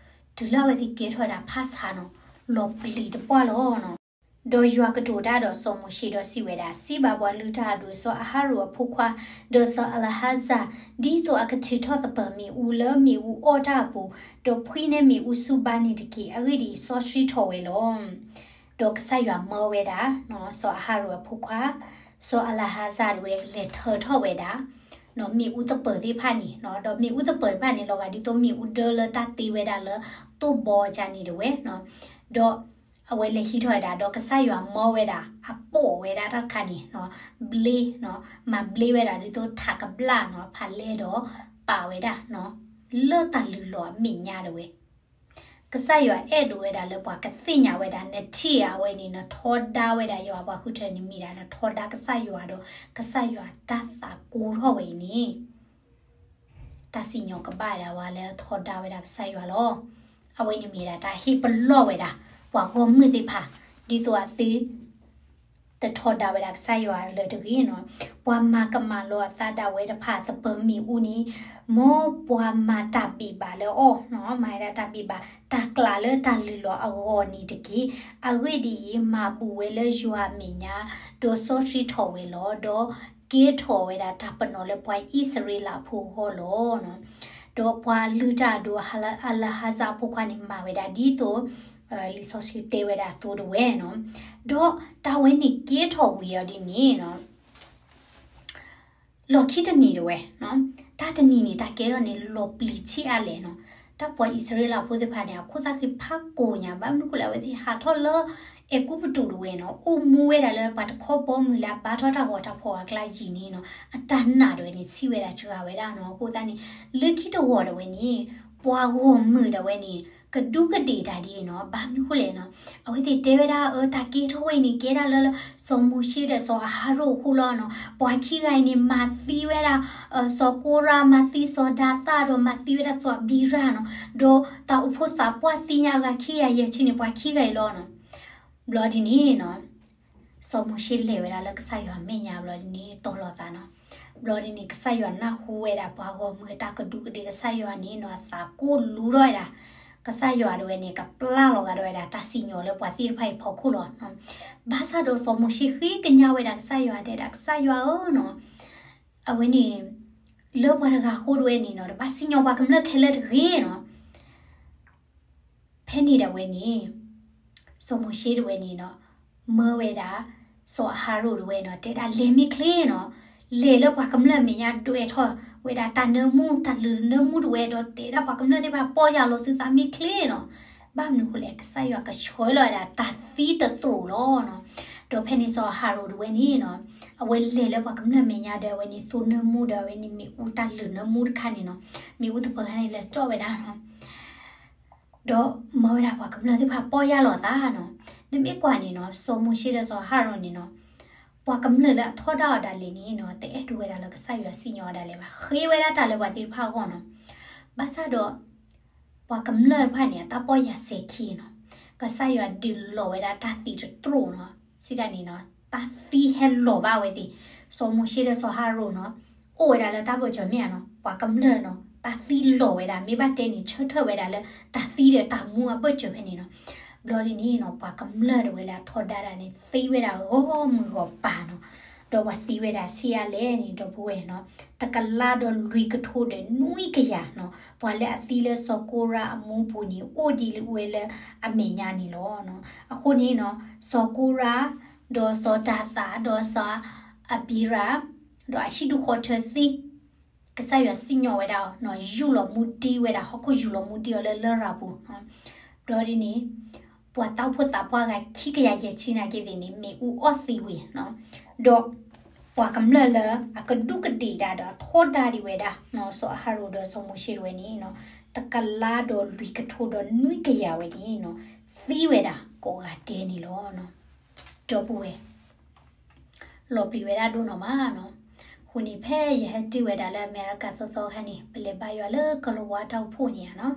တုၤလၢအဝဲသ့ၣ်ကဲထီၣ်ဝဲဒၣ်ဖၣ်ဆါနီၤ, လီၤပျံၤတပှၢ်လီၤနီၤ. ဒီးယွၤကတိၤတၢ်ဒီးစီၤမိၤၡ့ဒီးစံးဝဲဒၣ်, စံးဘၣ်ပှၤလုၢ်တၢ်အဒိၣ် စီၤအၤဟရိၣ်အဖိခွါ, ဒီးစီၤအၤလဟါစၢ်, ဒ်သိးအကထုးထီၣ်သပၢၤမ့ၣ်အူလၢမ့ၣ်အူအီၣ်တၢ်အပူၤ, ဒီးဖှံန့ၢ်မ့ၣ်အူဆူဘါန့ၣ်တက့ၢ်. အဂ့ၢ်ဒ်အံၤ, စီဆှံထီၣ်ဝဲလီၤ. ဒီးကစၢ်ယွၤမၢဝဲဒၣ် စီၤအၤဟရိၣ်အဖိခွါ, စီၤအၤလဟါစၢ်တဝဲ လဲၤထၢထီၣ်ဝဲဒၣ် မ့ၣ်အူသပၢၤသ့ၣ်တဖၣ်န့ၣ်, ဒီးမ့ၣ်အူသပၢၤတဖၣ်န့ၣ် လီၤဂာ်ဒ်သိးမ့ၣ်အူဒၢလၢတၢ်တ့ဝဲဒၣ်လၢတိၢ်ဘီအကါန့ၣ်တဝဲ, ဒီးအဝဲလဲၤဟံးထီၣ်ဝဲဒၣ်, ဒီးကစၢ်ယွၤမၢဝဲဒၣ် အပိာ်ဝဲဒၣ်တၢ်တခါန့ၣ်, ဘျ့, မၤဘျ့ဝဲဒၣ်ဒ်သိးထးကဘျၣ်နီၤ ဖးလဲဒီးပာ်ဝဲဒၣ် လၢတၢ်လုၢ်လီၤအမဲာ်ညါတဝဲ. ကစၢ်ယွၤအဲၣ်ဒိးဝဲဒၣ်လၢပှၤကသ့ၣ်ညါဝဲဒၣ် နထံၣ်အဝဲန့ၣ် နထီဒါဝဲဒၣ်ယွၤ, ပှၤဃုထၢန့ၣ်မ့ၢ်ဒၣ် နထီဒါကစၢ်ယွၤဒီး ကစၢ်ယွၤတၢ်သးကိးထီၣ်ဝဲအံၤန့ၣ် တၢ်စံၣ်ညီၣ်ကဘၣ်ဒၣ်ဝဲလၢထီဒါဝဲဒၣ်ကစၢ်ယွၤလီၤ. အဝဲန့ၣ်မ့ၢ်ဒၣ်တၢ်ဟ့ၣ်ပလီၢ်ဝဲဒၣ် ပှၤဂီၢ်မုၢ်သ့ၣ်တဖၣ်, ဒ်သိးအသု တထီဒါဝဲဒၣ်ကစၢ်ယွၤလၢၤတဂ့ၤနီၤ. ပှၤမၤကမၣ်လီၤအသးဒၣ်ဝဲတဖၣ်သပၢၤမ့ၣ်အူန့ၣ်, မ်ပှၤမၤတၢ်ဘ့ၣ်ဘၣ်လၢအီၤ, မၤဝဲဒၣ်တၢ်ဘ့ၣ်ဘၣ် တၢ်ကျးလၢတၢ်လုၢ်လီၤအဂီၢ်န့ၣ်တက့ၢ်. အဂ့ၢ်ဒ်အံၤ, မၤဘူၣ်ဝဲလၢယွၤအမဲာ်ညါ, ဒီးစီဆှံထီၣ်ဝဲလီၤ. ဒီးကဲထီၣ်ဝဲဒၣ်တၢ်ပနီၣ်လၢပှၤအံၣ်စရ့လးဖိအဂီၢ်လီၤ. ဒီးပှၤလုၢ်တၢ်အဒိၣ် အၤလဟါစၢ်အဖိခွါန့ၣ် မၤဝဲဒၣ်ဒ်သိး လံာ်စီဆှံတဲဝဲဒၣ်အသိးတဝဲနီၤ. ဒီးတၢ်ဝဲန့ၣ်ကဲထီၣ်ဝံၤအီၤဒ်န့ၣ်နီၤ, လီၢ်ခံတနံၤတဝဲ, တၢ်တနံၤန့ၣ် တၢ်ကဲထီၣ်န့ၣ် လီၤပျံၤဆံးအါလဲၣ်နီၤ. တၢ်ပှၤအံၣ်စရ့လးဖိသ့ၣ်တဖၣ်န့ၣ် အခိၣ်သၣ်ဃံဖးကိာ်ညါ, ဘၣ်မနုၤအဃိလဲၣ် အဝဲသ့ၣ်ဟးထီၣ်လၢအဲၤကူပတူးတဝဲနီၤ, အိၣ်မူဝဲဒၣ်လၢပှၤတခီဘီမုၢ်လၢအဘါထီၣ်တၢ်ဂီၤတၢ်ဖီၣ်အကျါယံာ်န့ၣ်နီၤ, အတၢ်နာ်တဝဲန့ၣ် ဆံးဝဲဒၣ်စှၤဝဲဒၣ်နီၤ. အဃိသတးန့ၣ် လၢခံတဂီၤတဝဲန့ၣ် ပှၤဂီၢ်မုၢ်ဒၣ်ဝဲန့ၣ် ကဒူးကဒ့ၣ်တၢ်ဒ်နီၤ. ဘၣ်မနုၤဃိလဲၣ်နီၤ, အဝဲသ့ၣ်တဲဝဲဒၣ် အၢ တၢ်ကဲထီၣ်ဝဲအံၤန့ၣ် ကဲဒၣ်လၢ လၢစီၤမိၤၡ့ဒီးစီၤအၤဟရိၣ်အဃိလီၤနီၤ. ပှၤခံဂၤအံၤန့ၣ် မၤသံဝဲဒၣ် စီၤကိရး, မၤသံစီၤဒၤသၣ်, ဒီးမၤသံဝဲဒၣ်စီၤအဘံရၣ်နီၤ. ဒီးတၢ်အိၣ်ဖှိၣ်သးပှၢ်သံညါအဂၤခံဂၤယဲၢ်ဆံန့ၣ် ပှၤခံဂၤအံၤလီၤနီၤ. ဘျီဒ်န့ၣ်နီၤ စီၤမိၤၡ့လဲၤဝဲဒၣ်လၢကစၢ်ယွၤအမဲာ်ညါဘျီဒ်န့ၣ် တီၢ်လီၤသးနီၤ. ဘျီဒ်န့ၣ် ကစၢ်ယွၤနၢ်ဟူဝဲဒၣ်ပှၤဂီၢ်မုၢ်အတၢ်ကဒူးကဒ့ၣ်, ကစၢ်ယွၤန့ၣ်နီၤ အသးကိၢ်လူထီၣ်ဝဲဒၣ်. ကစၢ်ယွၤတဝဲန့ၣ် ကပျၢ်လီၤဂာ်ဒၣ်ဝဲဒၣ် တၢ်စံၣ်ညီၣ်လၢပှၤသ့ၣ်တဖၣ်အံၤဖီခိၣ်လီၤ. ဘၣ်ဆၣ်ဒီးစီၤမိၤၡ့ဃ့ကညးဝဲဒၣ်ကစၢ်ယွၤ တဲဒၣ်ကစၢ်ယွၤဧၢနီၤ, အဝဲန့ၣ် လၢပှၤတဂၤအဃိတဝဲန့ၣ်နီၤ တဘၣ်စံၣ်ညီၣ်ပှၤကမျၢၢ်ခဲလၢာ်တဂ့ၤနီၤ. ဖဲန့ၣ်ဒၣ်ဝဲန့ၣ် စီၤမိၤၡ့တဝဲန့ၣ်နီၤ မၢဝဲဒၣ် စီၤအၤဟရိၣ်တဝဲနီၤ တဲဒၣ်လဲၤမ့ၢ်ချ့နီၤ, လဲၤလၢပှၤကမျၢၢ်မဲာ်ညါ ဒွဲၣ်ထီၣ်ဝဲဒၣ်တၢ်နၢမူ တၢ်လုၢ်နၢမူတဝဲဒီး တဲဒၣ်ပှၤကမျၢၢ်သ့ၣ်တဖၣ် ပီၢ်ယၢ်လီၤသုသးမ့ၢ်ချ့နီၤ. ဘၣ်မနုၤအဃိလဲၣ် ကစၢ်ယွၤကဆှၢလီၤဝဲဒၣ်တၢ်သံတသရိာ်လီၤနီၤ. ဒီးဖဲန့ၣ်စီၤအၤဟရိၣ်တဝဲန့ၣ်နီၤ အဝဲလဲၤလၢပှၤကမျၢၢ်မဲာ်ညါဒီး အဝဲန့ၣ်သိနၢမူဒီး အဝဲန့ၣ်မ့ၣ်အူတၢ်လုၢ်နၢမူတခါန့ၣ်နီၤ, မ့ၣ်အူသပၢၤခါန့ၣ် လဲၤကၠီၣ်ဝဲဒၣ်နီၤ. ဒီးမၢဝဲဒၣ်ပှၤကမျၢၢ်သ့ၣ်တဖၣ် ပီၢ်ယၢ်လီၤသးနီၤ. နမ့ၢ်ကွၢ်န့ၣ်နီၤ စီၤမိၤၡ့ဒီးစီၤအၤဟရိၣ်န့ၣ်နီၤ ပှၤကမျၢၢ်လၢအထီဒါအီၤဒၣ်လဲာ်န့ၣ်နီၤ တအဲၣ်ဒိးဝဲဒၣ်လၢကစၢ်ယွၤစံၣ်ညီၣ်အီၤဒၣ်လဲာ်ဘၣ်, ဃ့ဝဲဒၣ်တၢ်လၢပှၤသ့ၣ်တဖၣ်အဂီၢ်နီၤ. ဘၣ်ဆၣ်ဒီး ပှၤကမျၢၢ်တဖၣ်န့ၣ် အတၢ်ပီၢ်ယၢ်စဲၤခံနီၤ, ကစၢ်ယွၤဒုးလီၤဝဲဒၣ်တၢ်သံတသရိာ်နီၤ. စံးတၢ်န့ၣ်နီၤ တၢ်သံဟဲလီၤဘၣ်ဝဲသ့ၣ်, စီၤမိၤၡ့ဒီးစီၤအၤဟရိၣ်နီၤ အိၣ်ဝဲဒၣ်လၢတၢ်ဘၢၣ်စၢၤမ့ၢ်ဧါနီၤ, ပှၤကမျၢၢ်နီၤ တၢ်သံလီၤဝဲဒၣ် မ့ၢ်ဘၣ်တဲန့ၣ် ဆၢထၢၣ်ဝဲဒၣ်လၢ တၢ်သံဒီးတၢ်မူအဘၢၣ်စၢၤဖဲန့ၣ်နီၤ. ဘျီဒ်န့ၣ်နီၤ ပှၤကမျၢၢ်တဝဲလၢအထီဒါတၢ်န့ၣ် သံဝဲဒၣ်ဂီၢ်မုၢ်ဂီၢ်ပၤနီၤ. ဒီးပှၤသံဝဲဒၣ်ဆံးအါလဲၣ်န့ၣ် ဒီပုၢ်ဝဲၢ်နီၤ တကလးဒီးလွံၢ်ကထိဒီးနွံကယၤနီၤ, ပှၤလၢအသံလၢစီၤကိရးအမူပူၤန့ၣ် အိၣ်ဒံးဝဲလၢအမဲာ်ညါန့ၣ်လီၤ. အဃိန့ၣ်နီၤ စီၤကိရး ဒီးစီၤဒၤသၣ် ဒီးစီၤအဘံရၣ် ဒီးအဟံၣ်ဒူၣ်ဃီထၢသံ ကစၢ်ယွၤစံၣ်ညီၣ်ဝဲဒၣ်နီၤ, ယူၢ်လီၤမူဒံးဝဲဒၣ် ဟီၣ်ခိၣ်ယူၢ်လီၤမူဒံးအီၤလၢလရာ်ပူၤ. ဘျီဒ်န့ၣ် ပှၤတၢ်အိၣ်ဖှိၣ်သးပှၢ်ဂၤခံကယၤယဲၢ်ဆံနာ်က့သ့ၣ်န့ၣ် မ့ၣ်အူအီၣ်သံဝံၤနီၤ, ဒီးပှၤကမျၢၢ်လၢအကဒူးကဒ့ၣ်တၢ်ဒီးအထီဒါဒံးဝဲဒၣ်နီၤ စီၤအၤဟရိၣ်ဒီးစီၤမိၤၡ့တဝဲန့ၣ်နီၤ တကလးဒီးလွံၢ်ကထိဒီးနွံကယၤဝဲန့ၣ်နီၤ သံဝဲဒၣ်ကိးဂၤဒဲးန့ၣ်လီၤ. ဒီပုၢ်ဝဲၢ် လီၤပျံၤဝဲဒၣ်ဒိၣ်နီၢ်မးနီၤ. အဃိန့ၣ် ဖဲယဟဲတုၤဝဲဒၣ်လၢအမဲရကၤသီသီခါန့ၣ် ပလဲၤဘါယွၤလၢကီၤလၤဝါတၢ်အိၣ်ဖှိၣ်န့ၣ်ဧါနီၤ.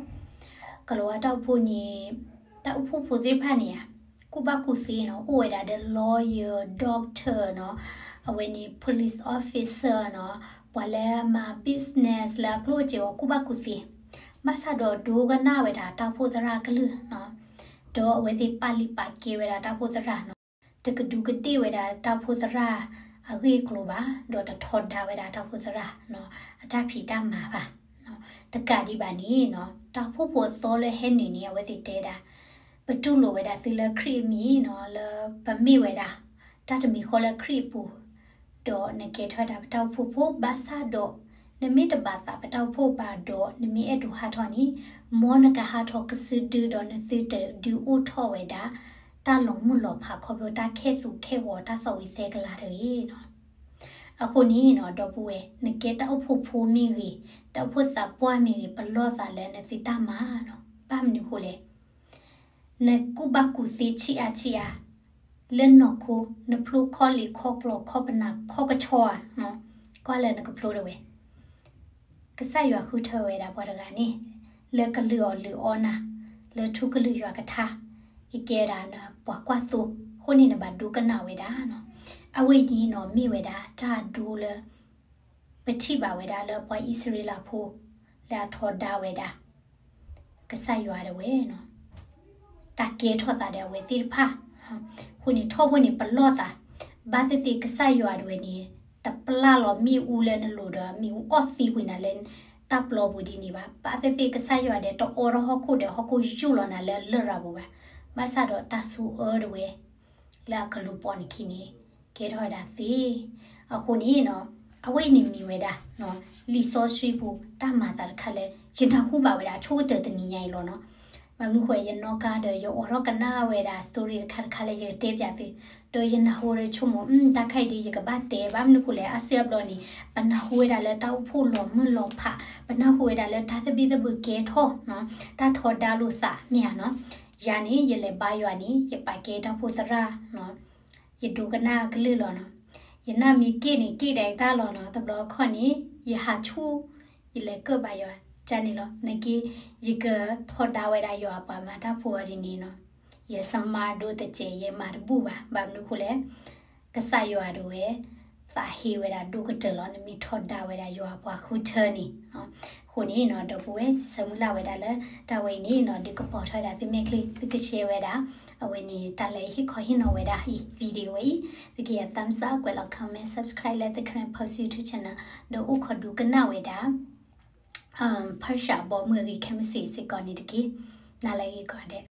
ကီၤလၤဝါတၢ်အိၣ်ဖှိၣ်န့ၣ် တၢ်အိၣ်ဖှိၣ်ဖိသ့ၣ်တဖၣ်န့ၣ်ဧါ ကူၣ်ဘၣ်ကူၣ်သ့နီၤ, အိၣ်ဝဲဒၣ်ဒီး lawyer, doctor နီၤ, အဝဲန့ၣ် police officer နီၤ, ပှၤလၢအမၤ business လၢအကျိၣ်စ့အီၤ ကူၣ်ဘၣ်ကူၣ်သ့, ဘၣ်ဆၣ်ဒီးဒိကနၣ်ဝဲဒၣ်တၢ်အိၣ်ဖှိၣ်သရၣ်အကလုၢ်နီၤ, ဒီးအဝဲသ့ၣ်ပာ်လုၢ်ပာ်ကဲဝဲဒၣ်တၢ်အိၣ်ဖှိၣ်သရၣ်နီၤ. တကဒူးကဒ့ၣ်ဝဲဒၣ်တၢ်အိၣ်ဖှိၣ်သရၣ်အဂ့ၢ်အကျိၤဘၣ်, ဒီးတထီဒါဝဲဒၣ်တၢ်အိၣ်ဖှိၣ်သရၣ်အတၢ်ဖံးတၢ်မၤဘၣ်. တကးဒံးဘၣ်န့ၣ် တၢ်အိၣ်ဖှိၣ်ဖိအသီလၢဟဲနုာ်န့ၣ် အဝဲသ့ၣ်တဲဒၣ် ပတူၢ်လိာ်ဝဲဒၣ်သုလၢခရံာ်အမံၤနီၤ, လၢပမ့ၢ်ဝဲဒၣ် တၢ်တမံၤဃီလၢခရံာ်အပူၤ, ဒီးနကဲထီၣ်ဝဲဒၣ်ပတၢ်အိၣ်ဖှိၣ်ဖိ ဘၣ်ဆၣ်ဒီး နမ့ၢ်တဘၣ်သးပတၢ်အိၣ်ဖှိၣ်ဘၣ်ဒီး နမ့ၢ်အဲၣ်ဒိးဟးထီၣ်န့ၣ်, မ်နကဟးထီၣ်ကစုဒုဒီးနသုတဒုးအိၣ်ထီၣ်ဝဲဒၣ် တၢ်လီၤမုၢ်လီၤဖးခီဖျိတၢ်ခဲသူးခဲဂီၤတၢ်သီၣ်ဝံၤသဲကလၤတဂ့ၤနီၤ. အဃိန့ၣ်နီၤ ဒီပုၢ်ဝဲၢ် နကဲတၢ်အိၣ်ဖှိၣ်ဖိမ့ၢ်ဂ့ၤ, တၢ်အိၣ်ဖှိၣ်သးပှၢ်မ့ၢ်ဂ့ၤ, ပလီၢ်သးလၢနသုတၢ်မၤနီၤ. ဘၣ်မနုၤဃိလဲၣ်, နကူၣ်ဘၣ်ကူၣ်သ့ဆံးအါဆံးအါ, လၢနီၢ်ခိ နဖျိခီလ့ၣ်ခီကျီၢ်ခီပနၢ်ခီကဆီဧါ, ကွၢ်လၢနကဖျိတဝဲ ကစၢ်ယွၤဃုထၢဝဲဒၣ်ပှၤတဂၤန့ၣ် လၢကလုၢ်အီၣ်လုၢ်အီနၤ, လၢထူကလုၢ်ယွၤကထါ, ယကဲဒၣ်နပှၤကွၢ်သိ, အဃိန့ၣ်နဘၣ်ဒိကနၣ်ဝဲဒၣ်နီၤ. အဝဲန့ၣ်နီၤ မ့ၢ်ဝဲဒၣ်တၢ်ဒိလၢ ပထံၣ်ဘၣ်ဝဲဒၣ်လၢပှၤအံၣ်စရ့လးဖိ လၢအထီဒါဝဲဒၣ် ကစၢ်ယွၤဒၣ်ဝဲနီၤ. တၢ်ကဲထီၣ်သးဒီးအဝဲသ့ၣ်တဖၣ်, အဃိန့ၣ်ထီဘိန့ၣ်ပလီၢ်သး, ဘၣ်သ့ၣ်သ့ၣ်ကစၢ်ယွၤဒၣ်ဝဲန့ၣ် တပျၢ်လီၤမ့ၣ်အူလၢနလိၤဒီး မ့ၣ်အူအီၣ်သံကွံာ်နၤလၢတၢ်ပျီပူၤဒ်န့ၣ်ဘၣ်. ဘၣ်သ့ၣ်သ့ၣ်ကစၢ်ယွၤဒၣ်တအိးထီၣ်ဟီၣ်ခိၣ်ဒီးဟီၣ်ခိၣ်ယူၢ်လီၤနၤလၢလရာ်ပူၤဘၣ်. ဘၣ်ဆၣ်ဒီးတၢ်ဆိၣ်အၢဒၣ်ဝဲ လၢအကလူးပိာ်နခံန့ၣ် ကဲထီၣ်ဝဲဒၣ်သ့. အဃိန့ၣ်နီၤ အဝဲအံၤန့ၣ်မ့ၢ်ဝဲဒၣ် လံာ်စီဆှံပူၤတၢ်မၤသးတခါလၢ ယနၢ်ဟူဘၣ်ဝဲဒၣ်ဆိကတၢၢ်တနံၤညါအံၤလီၤနီၤ. ဘၣ်မနုၤဃိ ယနီၣ်ကါဒီးယအိးထီၣ်ကနၣ်ဝဲဒၣ် story တခါတခါလၢယကတဲပၠးသု, ဒီးယနၢ်ဟူဒီးဆိကမိၣ် တၢ်ခါအံၤဒီးယကဘၣ်တဲ, ဘၣ်မနုၤဃိလဲၣ် အါစုအါဘျီန့ၣ် ပနၢ်ဟူဝဲဒၣ်လၢတၢ်အိၣ်ဖှိၣ်လီၤမုၢ်လီၤဖး, ပနၢ်ဟူဝဲဒၣ်လၢတၢ်သဘံၣ်သဘုၣ်ကဲထီၣ်, တၢ်ထီဒါလိာ်သးမ့ၢ်ဧါနီၤ. ယၤန့ၣ် ယလဲၤဘါယွၤန့ၣ် ယပာ်ကဲတၢ်အိၣ်ဖှိၣ်သရၣ်, ယဒိကနၣ်အကလုၢ်လီၤနီၤ. ယနၢ်မ့ၢ်က့ၣ်န့ၣ် က့ၣ်ဒၣ်တၢ်လီၤနီၤ. တဘျီခီၣ်န့ၣ် ယဟးဆူၣ်, ယလဲၤကၢၣ်ဘါယွၤ, ကန့ၣ်လီၤ. နာ်က့ ယကထီဒါဝဲဒၣ်ယွၤအပှၤမၤတၢ်ဖိအီၤဒ်န့ၣ်နီၤ. ယ smart ဒိၣ်တစဲး ယမၤတဘူၣ်ဘၣ်. ဘၣ်မနုၤဃိလဲၣ် ကစၢ်ယွၤဒၣ်ဝဲ သးဟ့ဝဲဒၣ်ဒိၣ်ကတၢၢ်လီၤ နမ့ၢ်ထီဒါဝဲဒၣ်ယွၤအပှၤဃုထၢန့ၣ်. အဃိန့ၣ်နီၤ ဒီပုၢ်ဝဲၢ် ဆၢမုၢ်လၢ်ဝဲဒၣ်လၢ တၢ်ဝဲအံၤန့ၣ်နီၤ ဒုးကပီၤထီၣ်ဝဲဒၣ်သုမဲာ်ချံ သုက share ဝဲဒၣ်, အဝဲန့ၣ် တၢ်လၢယဟ့ၣ်ခီဟ့ၣ်နီၤဝဲဒၣ်အံၤ video ဝဲအံၤ, သုကယၤ thumbs up ကွဲးလီၤ comment, subscribe လၢ The Karen Post YouTube channel ဒီးအိၣ်ခိးဒိကနၣ်ဝဲဒၣ် Persia ဘီမုၢ်အဂ့ၤခဲမုၢ်ဆ့ၣ်စ့ၢ်ကီးန့ၣ်တက့ၢ်. နၤလၢအဂ့ၤကိးဂၤဒဲး.